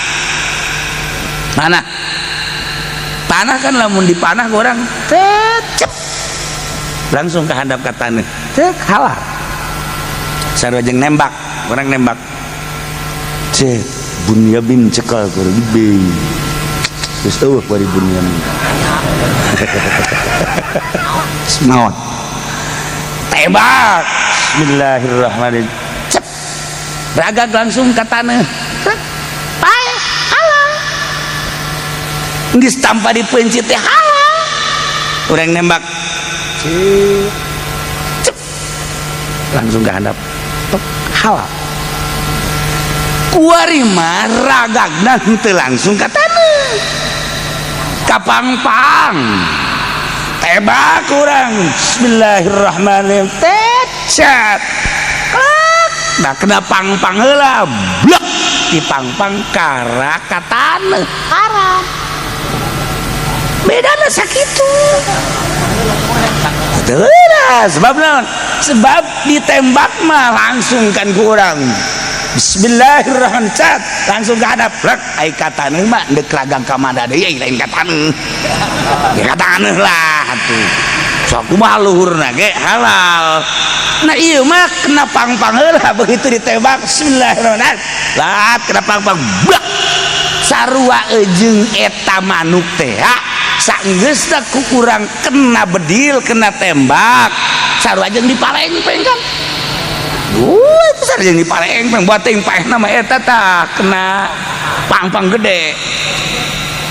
panah panah kan lamun dipanah orang tecep langsung ke handap ka taneuh tek halal. Sarua jeung nembak orang nembak cek Bunyamin cekal kurang be geus eueuh bari Bunyamin maot tembak bismillahirrahmanirrahim cep ragag langsung ke tanah paeh halal geus tanpa dipeuncit teh halal urang nembak cep langsung ke handap tok halal. Kuari mah ragagna henteu langsung ka taneuh ka pangpang tembak kurang bismillahirrahmanirrahim tecat nah kena pangpang heula blek di pangpang kara ka taneuh haram bedana sakitu. Teu sebab naon? Sebab ditembak mah langsung kan kurang bismillahirrahmanirrahim cat langsung ke hadap blek ai ka taneuh mah deuk ragang ka mana deui lain ka taneuh ya ka taneuh lah atuh sok kumaha luhurna ge halal. Nah ieu mah kena pangpang heula begitu ditembak bismillahirrahmanirrahim lah kena pangpang blek sarua jeung eta manuk teh sanggeusna ku urang kena bedil kena tembak sarua jeung dipalengpeng kan. Itu sarua jeung dipalengpeng buat teuing paehna mah eta tah kena pangpang gede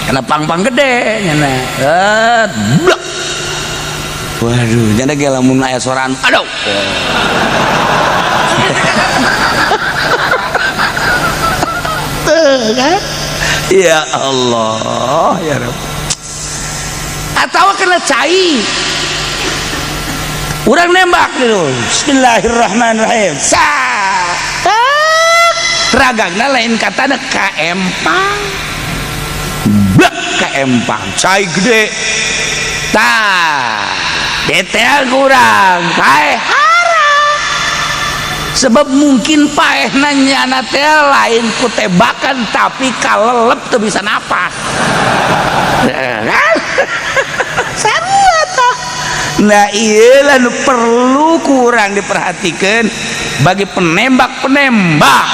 kena pangpang gede nya blek. Waduh nya ge lamun aya soran aduh. Tuh kan ya Allah ya Rabb. Atau kena cai urang nembak dulu bismillahirrahmanirrahim sa ragangna lain katana ka empang blek ka empang cai gede tah detail kurang paeh haram sebab mungkin paeh nanya teh lain ku tembakan tapi kalelep teu bisa napas kan. Sarua tah. Nah ieu nu perlu kurang diperhatikan bagi penembak-penembak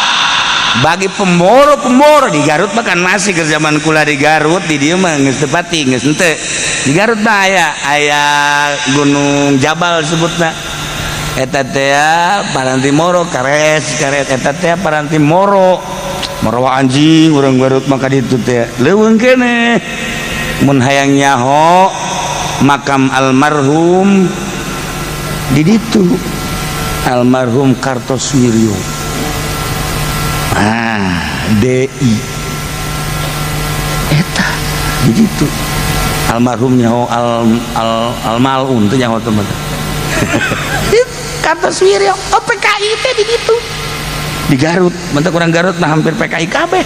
bagi pemboro-pemboro di Garut bahkan masih ke zaman kula di Garut di dieu mah geus teu pati geus henteu di Garut mah aya aya Gunung Jabal sebutna eta teh paranti moro kares karet eta teh paranti moro moro anjing urang Garut mah ka ditu teh leuweung keneh mun hayang nyaho makam almarhum di ditu almarhum Kartosuwiryo ah DI eta di ditu almarhum nyaho al al al malun teh nyaho teman Kartosuwiryo oh PKI teh di ditu di Garut bentuk kurang Garut mah hampir PKI kabeh.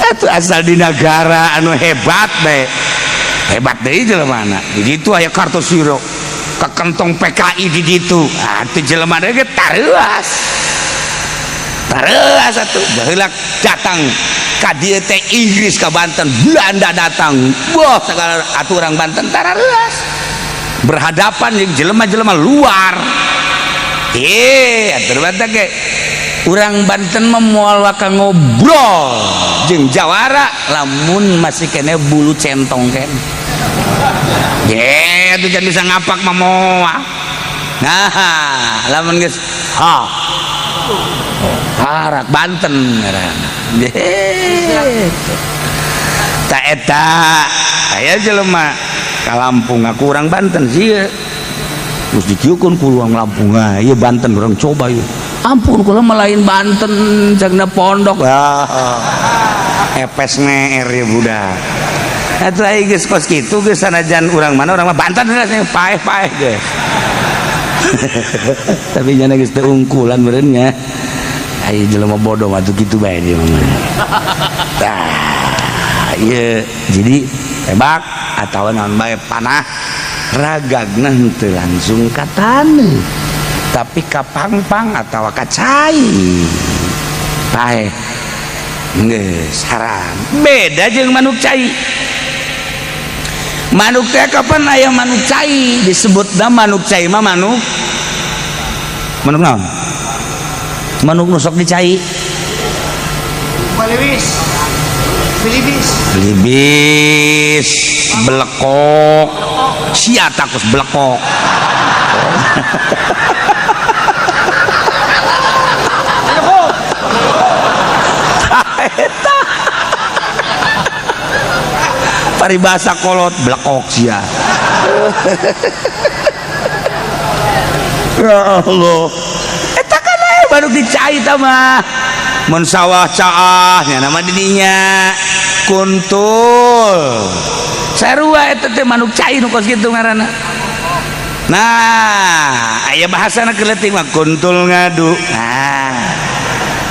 Itu asal di negara anu hebat deh hebat deh jelema mana di ditu aya Kartosuwiryo Ka kentong PKI di ditu. Ah teu jelema ge tareuas. Tareuas atuh baheula datang ka dieu teh Inggris ka Banten, Belanda datang. Wah, segala atuh urang Banten tareuas. Berhadapan jeung jelema-jelema luar. Atuh Banten ge urang Banten mah moal waka ngobrol jeung jawara lamun masih kene bulu centong kene. Ye, atuh can bisa ngapak mah moal. Nah, lamun geus ha. Harak Banten ngaranna. Gitu. Ta eta aya jelema ka Lampung aku urang Banten sih. Terus dikieukeun ku urang Lampung, ah ieu Banten urang coba ieu. Ampun kula mah lain Banten cagna pondok. Ah. Epes neer ya budak. Atuh ai geus kos kitu geus sanajan urang mana urang mah Banten paeh-paeh geus. Tapi nyana geus teu ungkulan meureun nya. Ai jelema bodoh mah tuh kitu bae dia mah. Tah, ieu jadi tembak atawa naon bae panah ragagna henteu langsung ka taneuh. Tapi ka pangpang atawa ka cai. Paeh. Geus haram. Beda jeung manuk cai. Manuk teh kapan aya manuk cai disebutna manuk cai mah manuk manuk naon? Manuk nu sok dicai. Balibis. Bilibis. Libis, belekok. Sia takus belekok. Eta paribasa kolot belekok sia. Ya Allah. Eta kan aya manuk dicai ta mah. Mun sawah caah nya nama didinya kuntul. Sarua eta teh manuk cai nu kos kitu ngaranna. Nah, aya bahasana keur leutik mah kuntul ngadu. Nah.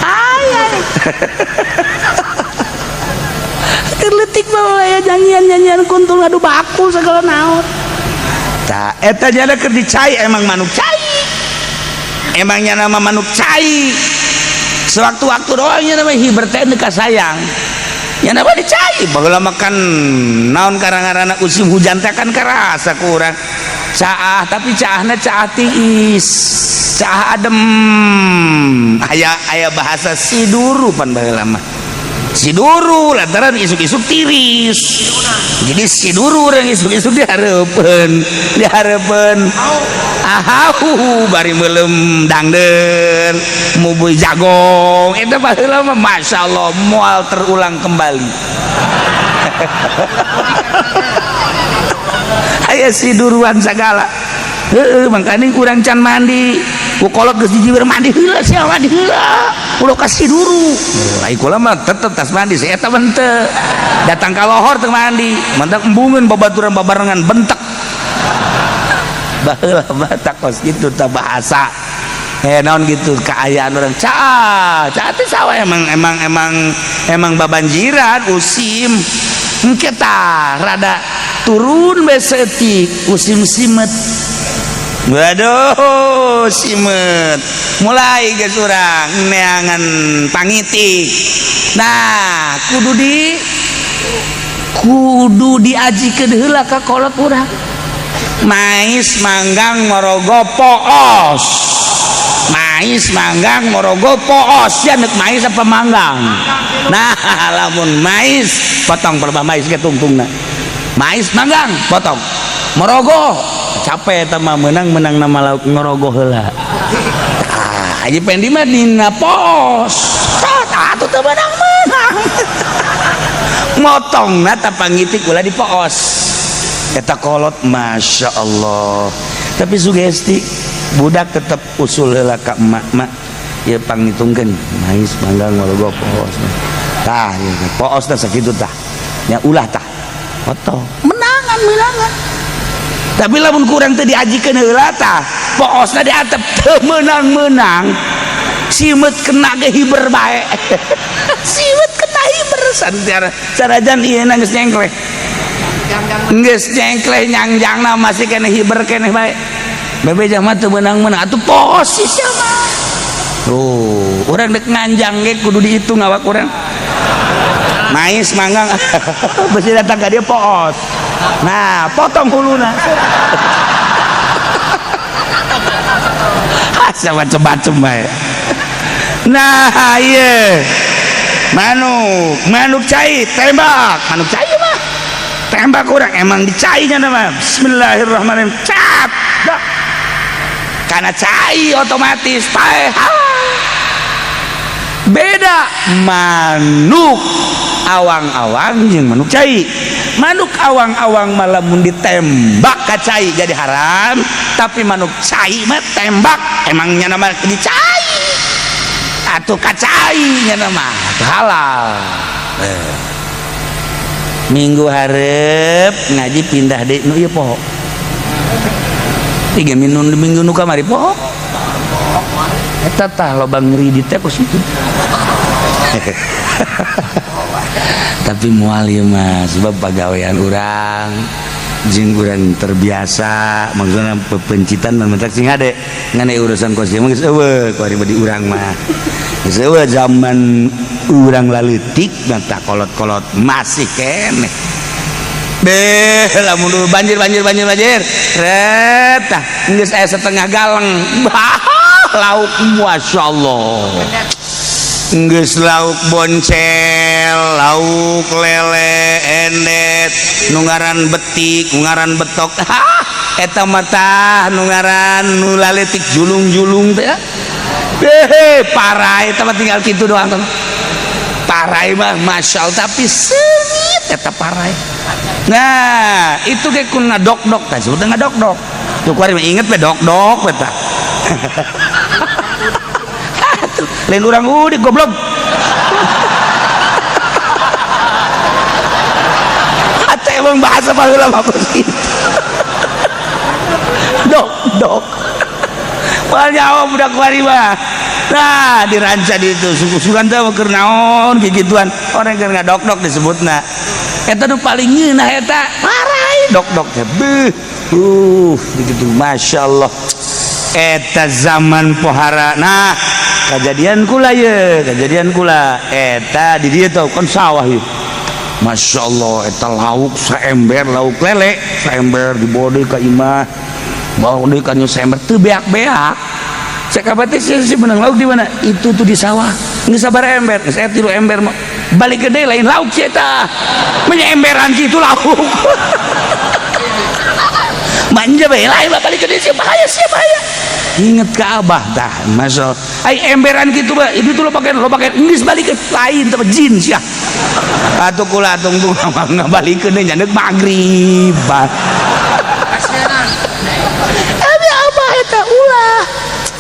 Aya. Keur leutik mah aya nyanyian-nyanyian kuntul ngadu bakul segala naon. Tah eta nyana keur dicai emang manuk cai. Emangnya nama manuk cai. Sewaktu-waktu doang nya nama hiber teh ka sayang. Nya nama dicai baheula makan naon karang-karana musim hujan teh kan karasa ku urang. Caah tapi caahna caah tiis. Caah adem. Aya aya bahasa siduru pan baheula mah. Siduru lantaran isuk-isuk tiris. Jadi siduru urang isuk-isuk dihareupeun, dihareupeun. Ahau bari meuleum dangdeun, mubuy jagong. Eta baheula mah masyaallah moal terulang kembali. Aya siduruan sagala. Heueuh mangkaning urang can mandi. Ku kolot geus dijiwir mandi heula sia mandi heula. Ulah ka siduru. Ai kula mah tetep tas mandi si eta mah henteu. Datang ka lohor teu mandi, mantak embungeun babaturan babarengan bentek. Baheula mah takos kitu tah bahasa. Naon gitu kaayaan urang caah, caah teh sawah emang emang emang emang babanjiran usim. Engke tah rada turun bae saeutik usim simet. Waduh, simet. Mulai geus urang neangan pangitik. Nah, kudu diajikeun heula ka kolot urang. Mais manggang morogo poos. Mais manggang morogo poos. Ya nek mais apa manggang? Nah, lamun mais potong pelebah mais ge tungtungna. Mais manggang potong. Morogo capek eta mah menang-menang nama lauk ngorogo heula. Tah, Haji Pendi mah dina poos. Tah, atuh teu menang-menang. Motongna tah pangitik ulah di poos. Eta kolot masya Allah. Tapi sugesti budak tetep usul heula ka emak, mak ieu pangitungkeun mais manggang morogo poos. Tah, ieu poos tah sakitu tah. Nya ulah tah. Potong. Menangan, menangan. Tapi lamun kurang teu diajikeun heula tah, poosna diatep teu meunang-meunang. Simet kena ge hiber bae. Simet kena hiber sanajan ieu geus nyengkleh. Geus jengkleh nyangjangna masih keneh hiber keneh bae. Bebeja mah teu meunang-meunang atuh posisi mah. Tuh, urang dek nganjang ge kudu dihitung awak urang. Mais manggang besi datang ka dia poos. Nah, potong huluna. Asa macem-macem bae. Nah, ieu. Manuk cai tembak, manuk cai mah. Tembak urang emang dicainya mah. Bismillahirrahmanirrahim. Cap. Dah. Karena cai otomatis paeh. Beda manuk awang-awang jeung manuk cai. Manuk awang-awang malah mun ditembak ka cai jadi haram, tapi manuk cai mah tembak emangnya nama dicai atuh ka cai nya nama halal. Minggu hareup ngaji pindah deui nu ieu poho. 3 minggu minggu nu kamari poho. Eta tah loba ngeri di teh kos kitu. Tapi moal ieu mah sebab pagawean urang jeung urang terbiasa maksudna pepencitan mah mentak sing hade ngan urusan kos ieu mah geus eueuh kuari badi urang mah. Geus eueuh zaman urang laleutik dan tak kolot-kolot masih keneh. Beh lamun banjir banjir banjir banjir. Ret tah geus aya setengah galeng. Bah lauk masyaallah. Geus lauk boncel, lauk lele, endet, nu ngaran betik, nu ngaran betok. Eta mah tah nu ngaran nu laletik julung-julung teh. Beh, parai eta mah tinggal kitu doang teh. Parai mah masyaallah tapi seungit eta parai. Nah, itu ge kun ngadok-dok tah, sebutna ngadok-dok. Tuh kuari mah inget we dok-dok we tah. Lain urang udik goblok. Atau emang bahasa baheula mah kitu. Dok dok. Moal nyawa budak kuari mah. Nah, diranca di itu suku-sukan teh keur naon kikituan. Orang keur ngadok-dok disebutna. Eta nu paling ngeunah eta parai dok-dok teh. Beuh. Begitu masyaallah. Eta zaman pohara. Nah, kejadian kula ye, kejadian kula eta di dieu teh kan sawah ieu. Masyaallah eta lauk saember lauk lele, saember dibawa deui ka imah. Bawa deui ka nyu saember teu beak-beak. Cek apa teh si menang lauk di mana? Itu tuh di sawah. Geus sabar ember, geus aya 3 ember balik gede lain lauk sia eta. Menya emberan kitu lauk. Manja bae lain balik gede sia bahaya sia bahaya. Inget ke abah tah masya ai emberan gitu bah itu tuh lo pakai geus balik lain teh jin sia atuh kula tungtung ngabalikeun deui nyandeuk magrib abi abah eta ulah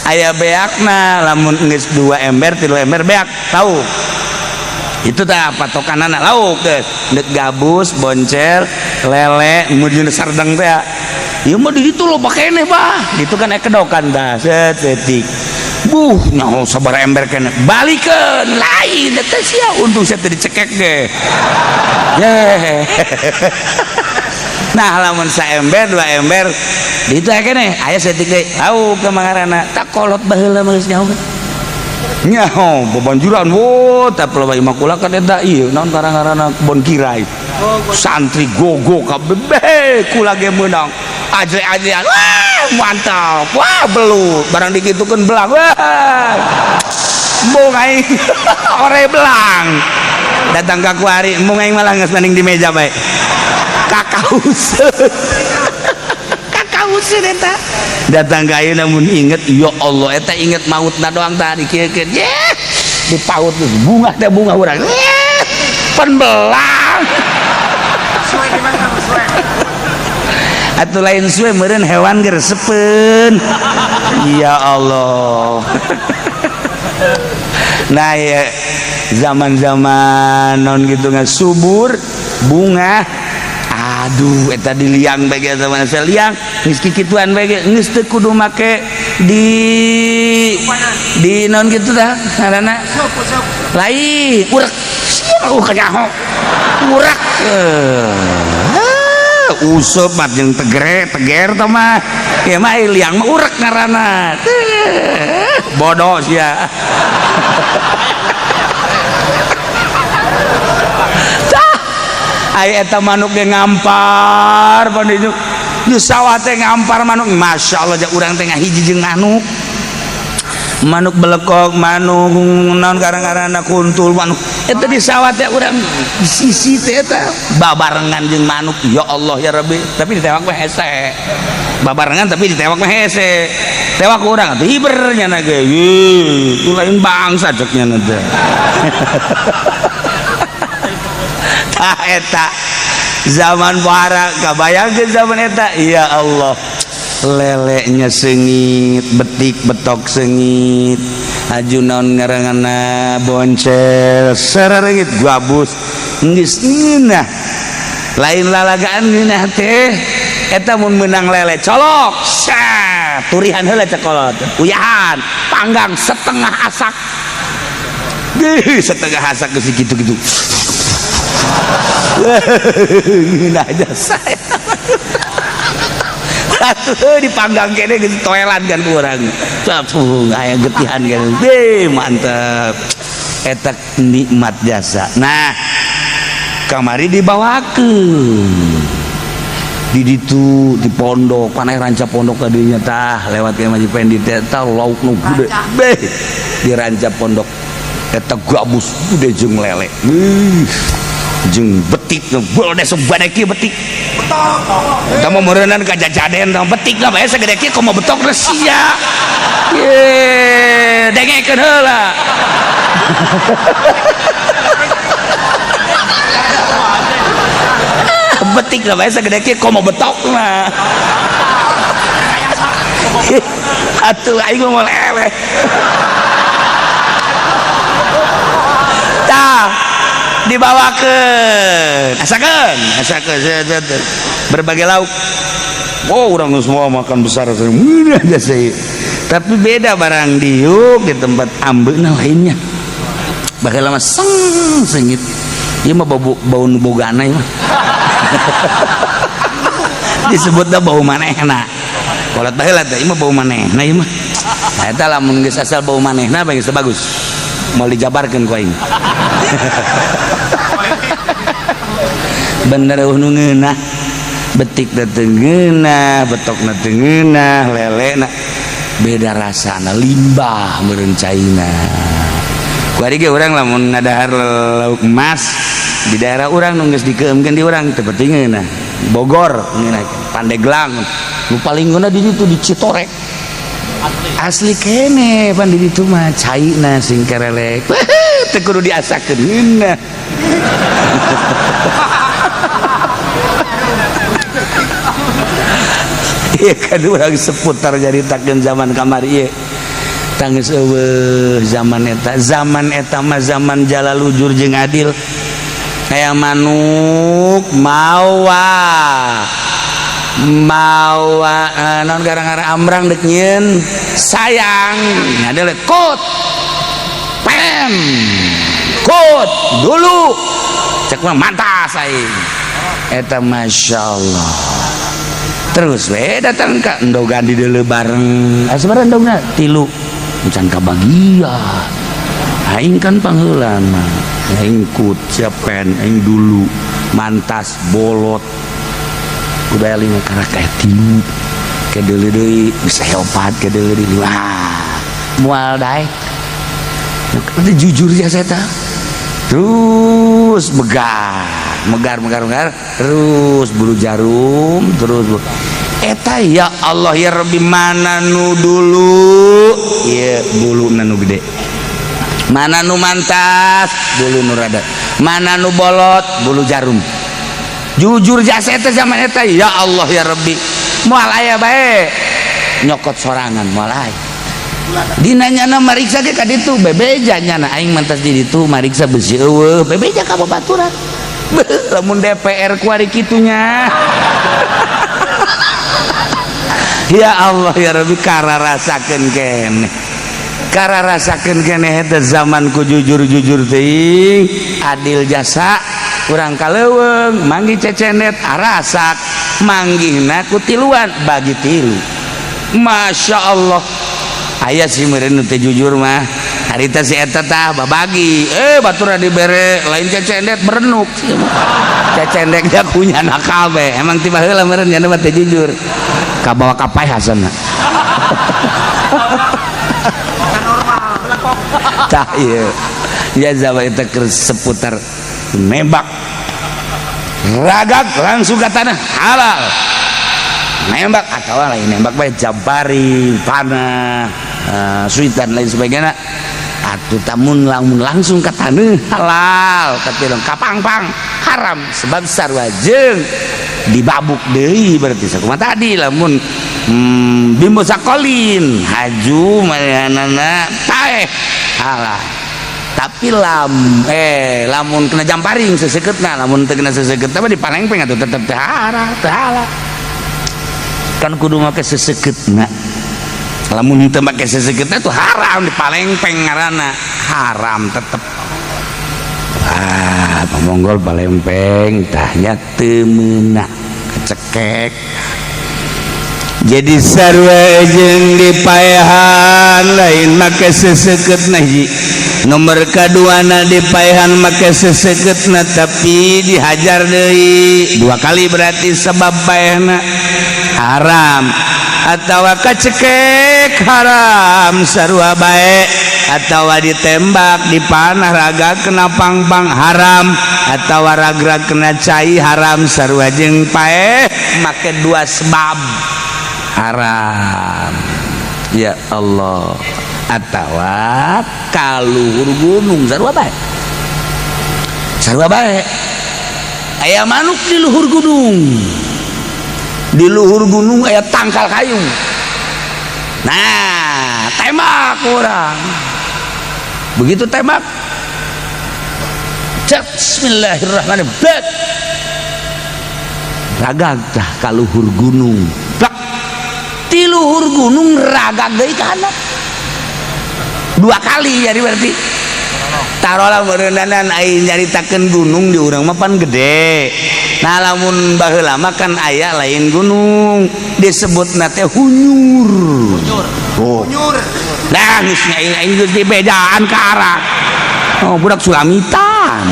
aya beakna lamun geus 2 ember 3 ember beak lauk itu tah patokanana lauk geus deuk gabus boncel lele mun sardeng teh ieu mah di ditu lo keneh bah ditu kan ekedokan tah set setik buh nyaho sabar ember keneh balikeun lain teh sia untung sia teu dicekek ge ye. Nah lamun saember 2 ember di ditu aya keneh aya setik deui lauk ka mangarana tak kolot baheula mah geus nyaho nyaho babanjuran wo tah loba imah kula kan eta ieu naon karang-karana kebon kirai santri gogo kabeh kula ge meunang ajre-ajrean wah mantap wah belut barang dikitukeun belang wah embung aing ore belang datang ka kuari embung aing malah geus mending di meja bae kakauseun kakauseun eta datang ka ayeuna mun inget ya Allah eta inget mautna doang tadi kieu-kieu ye dipaut geus bunga teh bunga urang pan belang atuh lain suwe meureun hewan ge resepeun ya Allah. Nah ya zaman-zaman non gitu nggak subur bunga aduh eta di liang bae zaman saya liang geus kikituan bae geus teu kudu make di non gitu tah ngaranna lain urek sia kanyaho urek. Useup mah jeung tegere teger tah mah. Ieu mah liang mah urek ngaranna. Bodoh sia. Tah, aya eta manuk ge ngampar pan dieu. Di sawah teh ngampar manuk, masyaallah ja urang teh ngahiji jeung manuk. Manuk belekok, manuk naon karang-karana kuntul manuk. Eta di sawah teh urang sisi teh eta babarengan jeung manuk. Ya Allah ya Rabbi, tapi ditewak mah hese. Babarengan tapi ditewak mah hese. Tewak urang atuh hiber nya ge. Itu lain bangsa cek nya teh. Tah eta zaman bara kabayangkeun zaman eta ya Allah. Leleknya sengit, betik betok sengit, aju naon ngaranana boncel sererengit gabus geus ngeunah. Lain lalagaan ngeunah teh eta mun meunang lele colok sah turihan heula cekolot uyahan panggang setengah asak. Geuh setengah asak geus kitu-kitu. Ngeunah jasa. Atuh dipanggang kene geus toelan kan ku urang. Capung aya getihan kene. Deh mantep. Eta nikmat jasa. Nah, kamari dibawakeun. Di ditu di pondok, paneh ranca pondok kadinya tah lewat ke Masjid Pendi teh tah lauk nu gede. Beh, di ranca pondok eta gabus gede jeung lele. Jeung betik boleh sebadai kieu betik. Betok. Mah meureunnan ka jajaden tah betik lah bae sagede kieu komo betok geus sia. Ye, dengekeun heula. Betik lah bae sagede kieu komo betok mah. Atuh aing mah lele. Tah dibawakeun, asakeun, asakeun berbagai lauk. Wow, orang semua makan besar aja sih. Tapi beda barang diuk di tempat ambeuna lainnya. Bakal lama seng sengit. Ieu mah bau nu bogana ieu mah. Disebutna bau manehna. Kolot baheula teh ieu mah bau manehna ieu mah. Nah, eta lamun geus asal bau manehna bae geus bagus. Mau dijabarkeun ku aing. Bener eueuh nu ngeunah. Betik teu ngeunah, betokna teu ngeunah, lelena beda rasana, limbah meureun caina. Kuari ge urang lamun ngadahar lauk emas di daerah urang nu geus dikeumkeun di urang teu penting ngeunah. Bogor ngeunah, Pandeglang nu paling ngeunah di ditu di Citorek. Asli kene pan di ditu mah caina sing kerelek. Teu kudu diasakeun ngeunah. Iya kan urang seputar nyaritakeun zaman kamari ieu. Tangis eueuh zaman eta mah zaman jalalujur jeung adil. Aya manuk mawa mawa naon gara-gara amrang deuk nyieun sayang ngadele kut pem kut dulu cek mah mantas aing eta masyaallah. Terus we datang ka endogan di deuleu bareng. Sabaraha endogna? 3. Encan kabagian. Aing kan pangheulana. Aing kut siapen aing dulu mantas bolot. Kuda 5 karak aya 3. Ke deuleu deui bisa 4 ke deuleu deui 5. Moal daek. Teu jujur jasa eta. Terus megar, megar, megar, megar, terus bulu jarum, terus bulu. Eta ya Allah ya Rabbi mana nu dulu, ya bulu nu gede, mana nu mantas, bulu nu rada, mana nu bolot, bulu jarum. Jujur jasa eta zaman eta ya Allah ya Rabbi, moal aya bae nyokot sorangan moal aya. Dina nyana mariksa ge ka ditu bebeja nyana aing mantas di ditu mariksa besi eueuh bebeja ka babaturan. Lamun DPR kuari kitunya. Ya Allah ya Rabbi kara rasakeun keneh. Kara rasakeun keneh eta zaman ku jujur-jujur teuing, adil jasa. Urang ka leuweung manggih cecendet, arasak, manggihna ku tiluan, bagi tilu. Masya Allah, aya sih meureun nu teu jujur mah. Harita si eta tah babagi, batur dibere lain cecendet, berenuk cecendek, dia punya nakal be. Emang tiba heula meureun nya mah teu jujur, kabawa ka paeh hasana. Normal. Tah, ieu ya zaman itu keur seputar nembak, ragak langsung ke tanah halal. Nembak atau lain nembak bae, jabari, panah, suitan, lain sebagainya atuh. Tamun lamun langsung ke tanah halal, tapi dong kapang-pang haram, sebab sarua jeung dibabuk deui. Berarti sakumaha tadi, lamun bimbo sakolin haju manehanana paeh halal, tapi lamun kena jamparing seseketna, lamun teu kena seseketna mah dipalengpeng atuh tetep teu haram, teu halal. Kan kudu make seseketna. Lamun teu make seseketna tuh haram, dipalengpeng ngaranna, haram tetep. Ah, pamonggol palempeng tahnya teu meunang, kecekek. Jadi sarua jeung dipaehan lain make seseukeutna. Hiji nomor kaduana, dipaehan make seseukeutna tapi dihajar deui dua kali, berarti sebab paehna haram atau kacekek haram, sarua bae. Atau ditembak, dipanah, raga kena pang-pang haram, atau ragrag kena cai haram, sarua jeung paeh make dua sebab haram. Ya Allah, atawa kaluhur gunung, sarua bae, sarua bae. Aya manuk di luhur gunung, di luhur gunung aya tangkal kayu. Nah, tembak orang, begitu tembak cek, bismillahirrahmanirrahim, blek, ragag tah ka luhur gunung. Blak, ti luhur gunung ragag deui ka handap dua kali. Jadi berarti tarolah meureunanan ai nyaritakeun gunung di urang mah pan gede. Nah, lamun baheula mah kan aya lain gunung, disebutna teh hunyur. Hunyur. Oh. Hunyur. Nah, geus aing aing geus dibedaan ke arah. Oh, budak Sulamitan.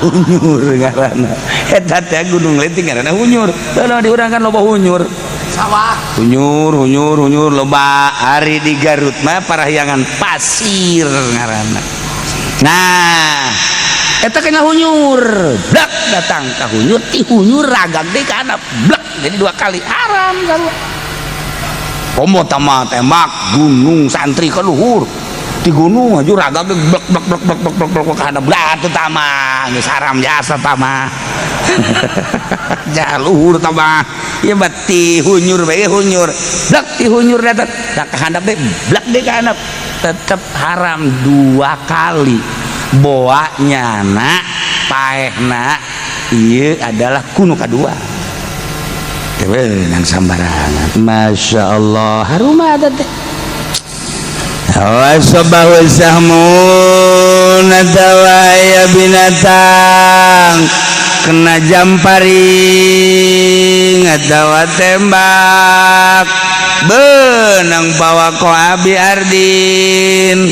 Hunyur ngaranna. Eta teh gunung leutik ngaranna hunyur. Baheula di urang kan loba hunyur. Sawah. Hunyur, hunyur, hunyur loba. Ari di Garut mah Parahyangan pasir ngaranna. Nah, eta kena hunyur. Blak, datang ka hunyur, ti hunyur ragag deui ka handap. Blak, jadi dua kali haram sarua. Komo tama tembak gunung, santri ke luhur di gunung aja, ragag deui, blak blak blak blak blak blak blak ke handap. Blak, teu tama geus haram jasa tama luhur tama ya. Bati hunyur bae, hunyur blak, ti hunyur datang da ka handap deui, blak deui ka handap, tetep haram dua kali. Boa nyana paehna ieu adalah kuno kadua. Teu nang sambarangan. Masya Allah, haruma ada teh. Wasobahu sahmun atawa aya binatang kena jamparing atawa tembak benang bawa ko abi ardin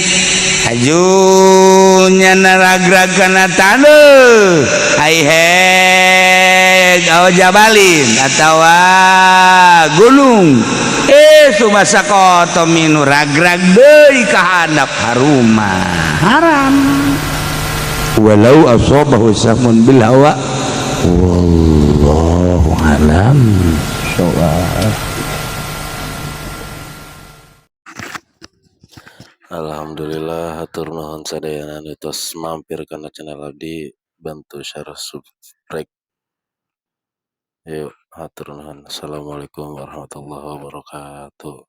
ajunya naragrag kana taneuh ai heg aw jabalin atawa gunung, sumasa koto minu ragrag deui ka handap, haruma haram walau asabahu sahmun bil hawa. Wallahu alam shawab. Alhamdulillah, hatur nuhun sadayana nu tos mampir kana channel abdi, bantu share, subscribe. Yuk, hatur nuhun. Assalamualaikum warahmatullahi wabarakatuh.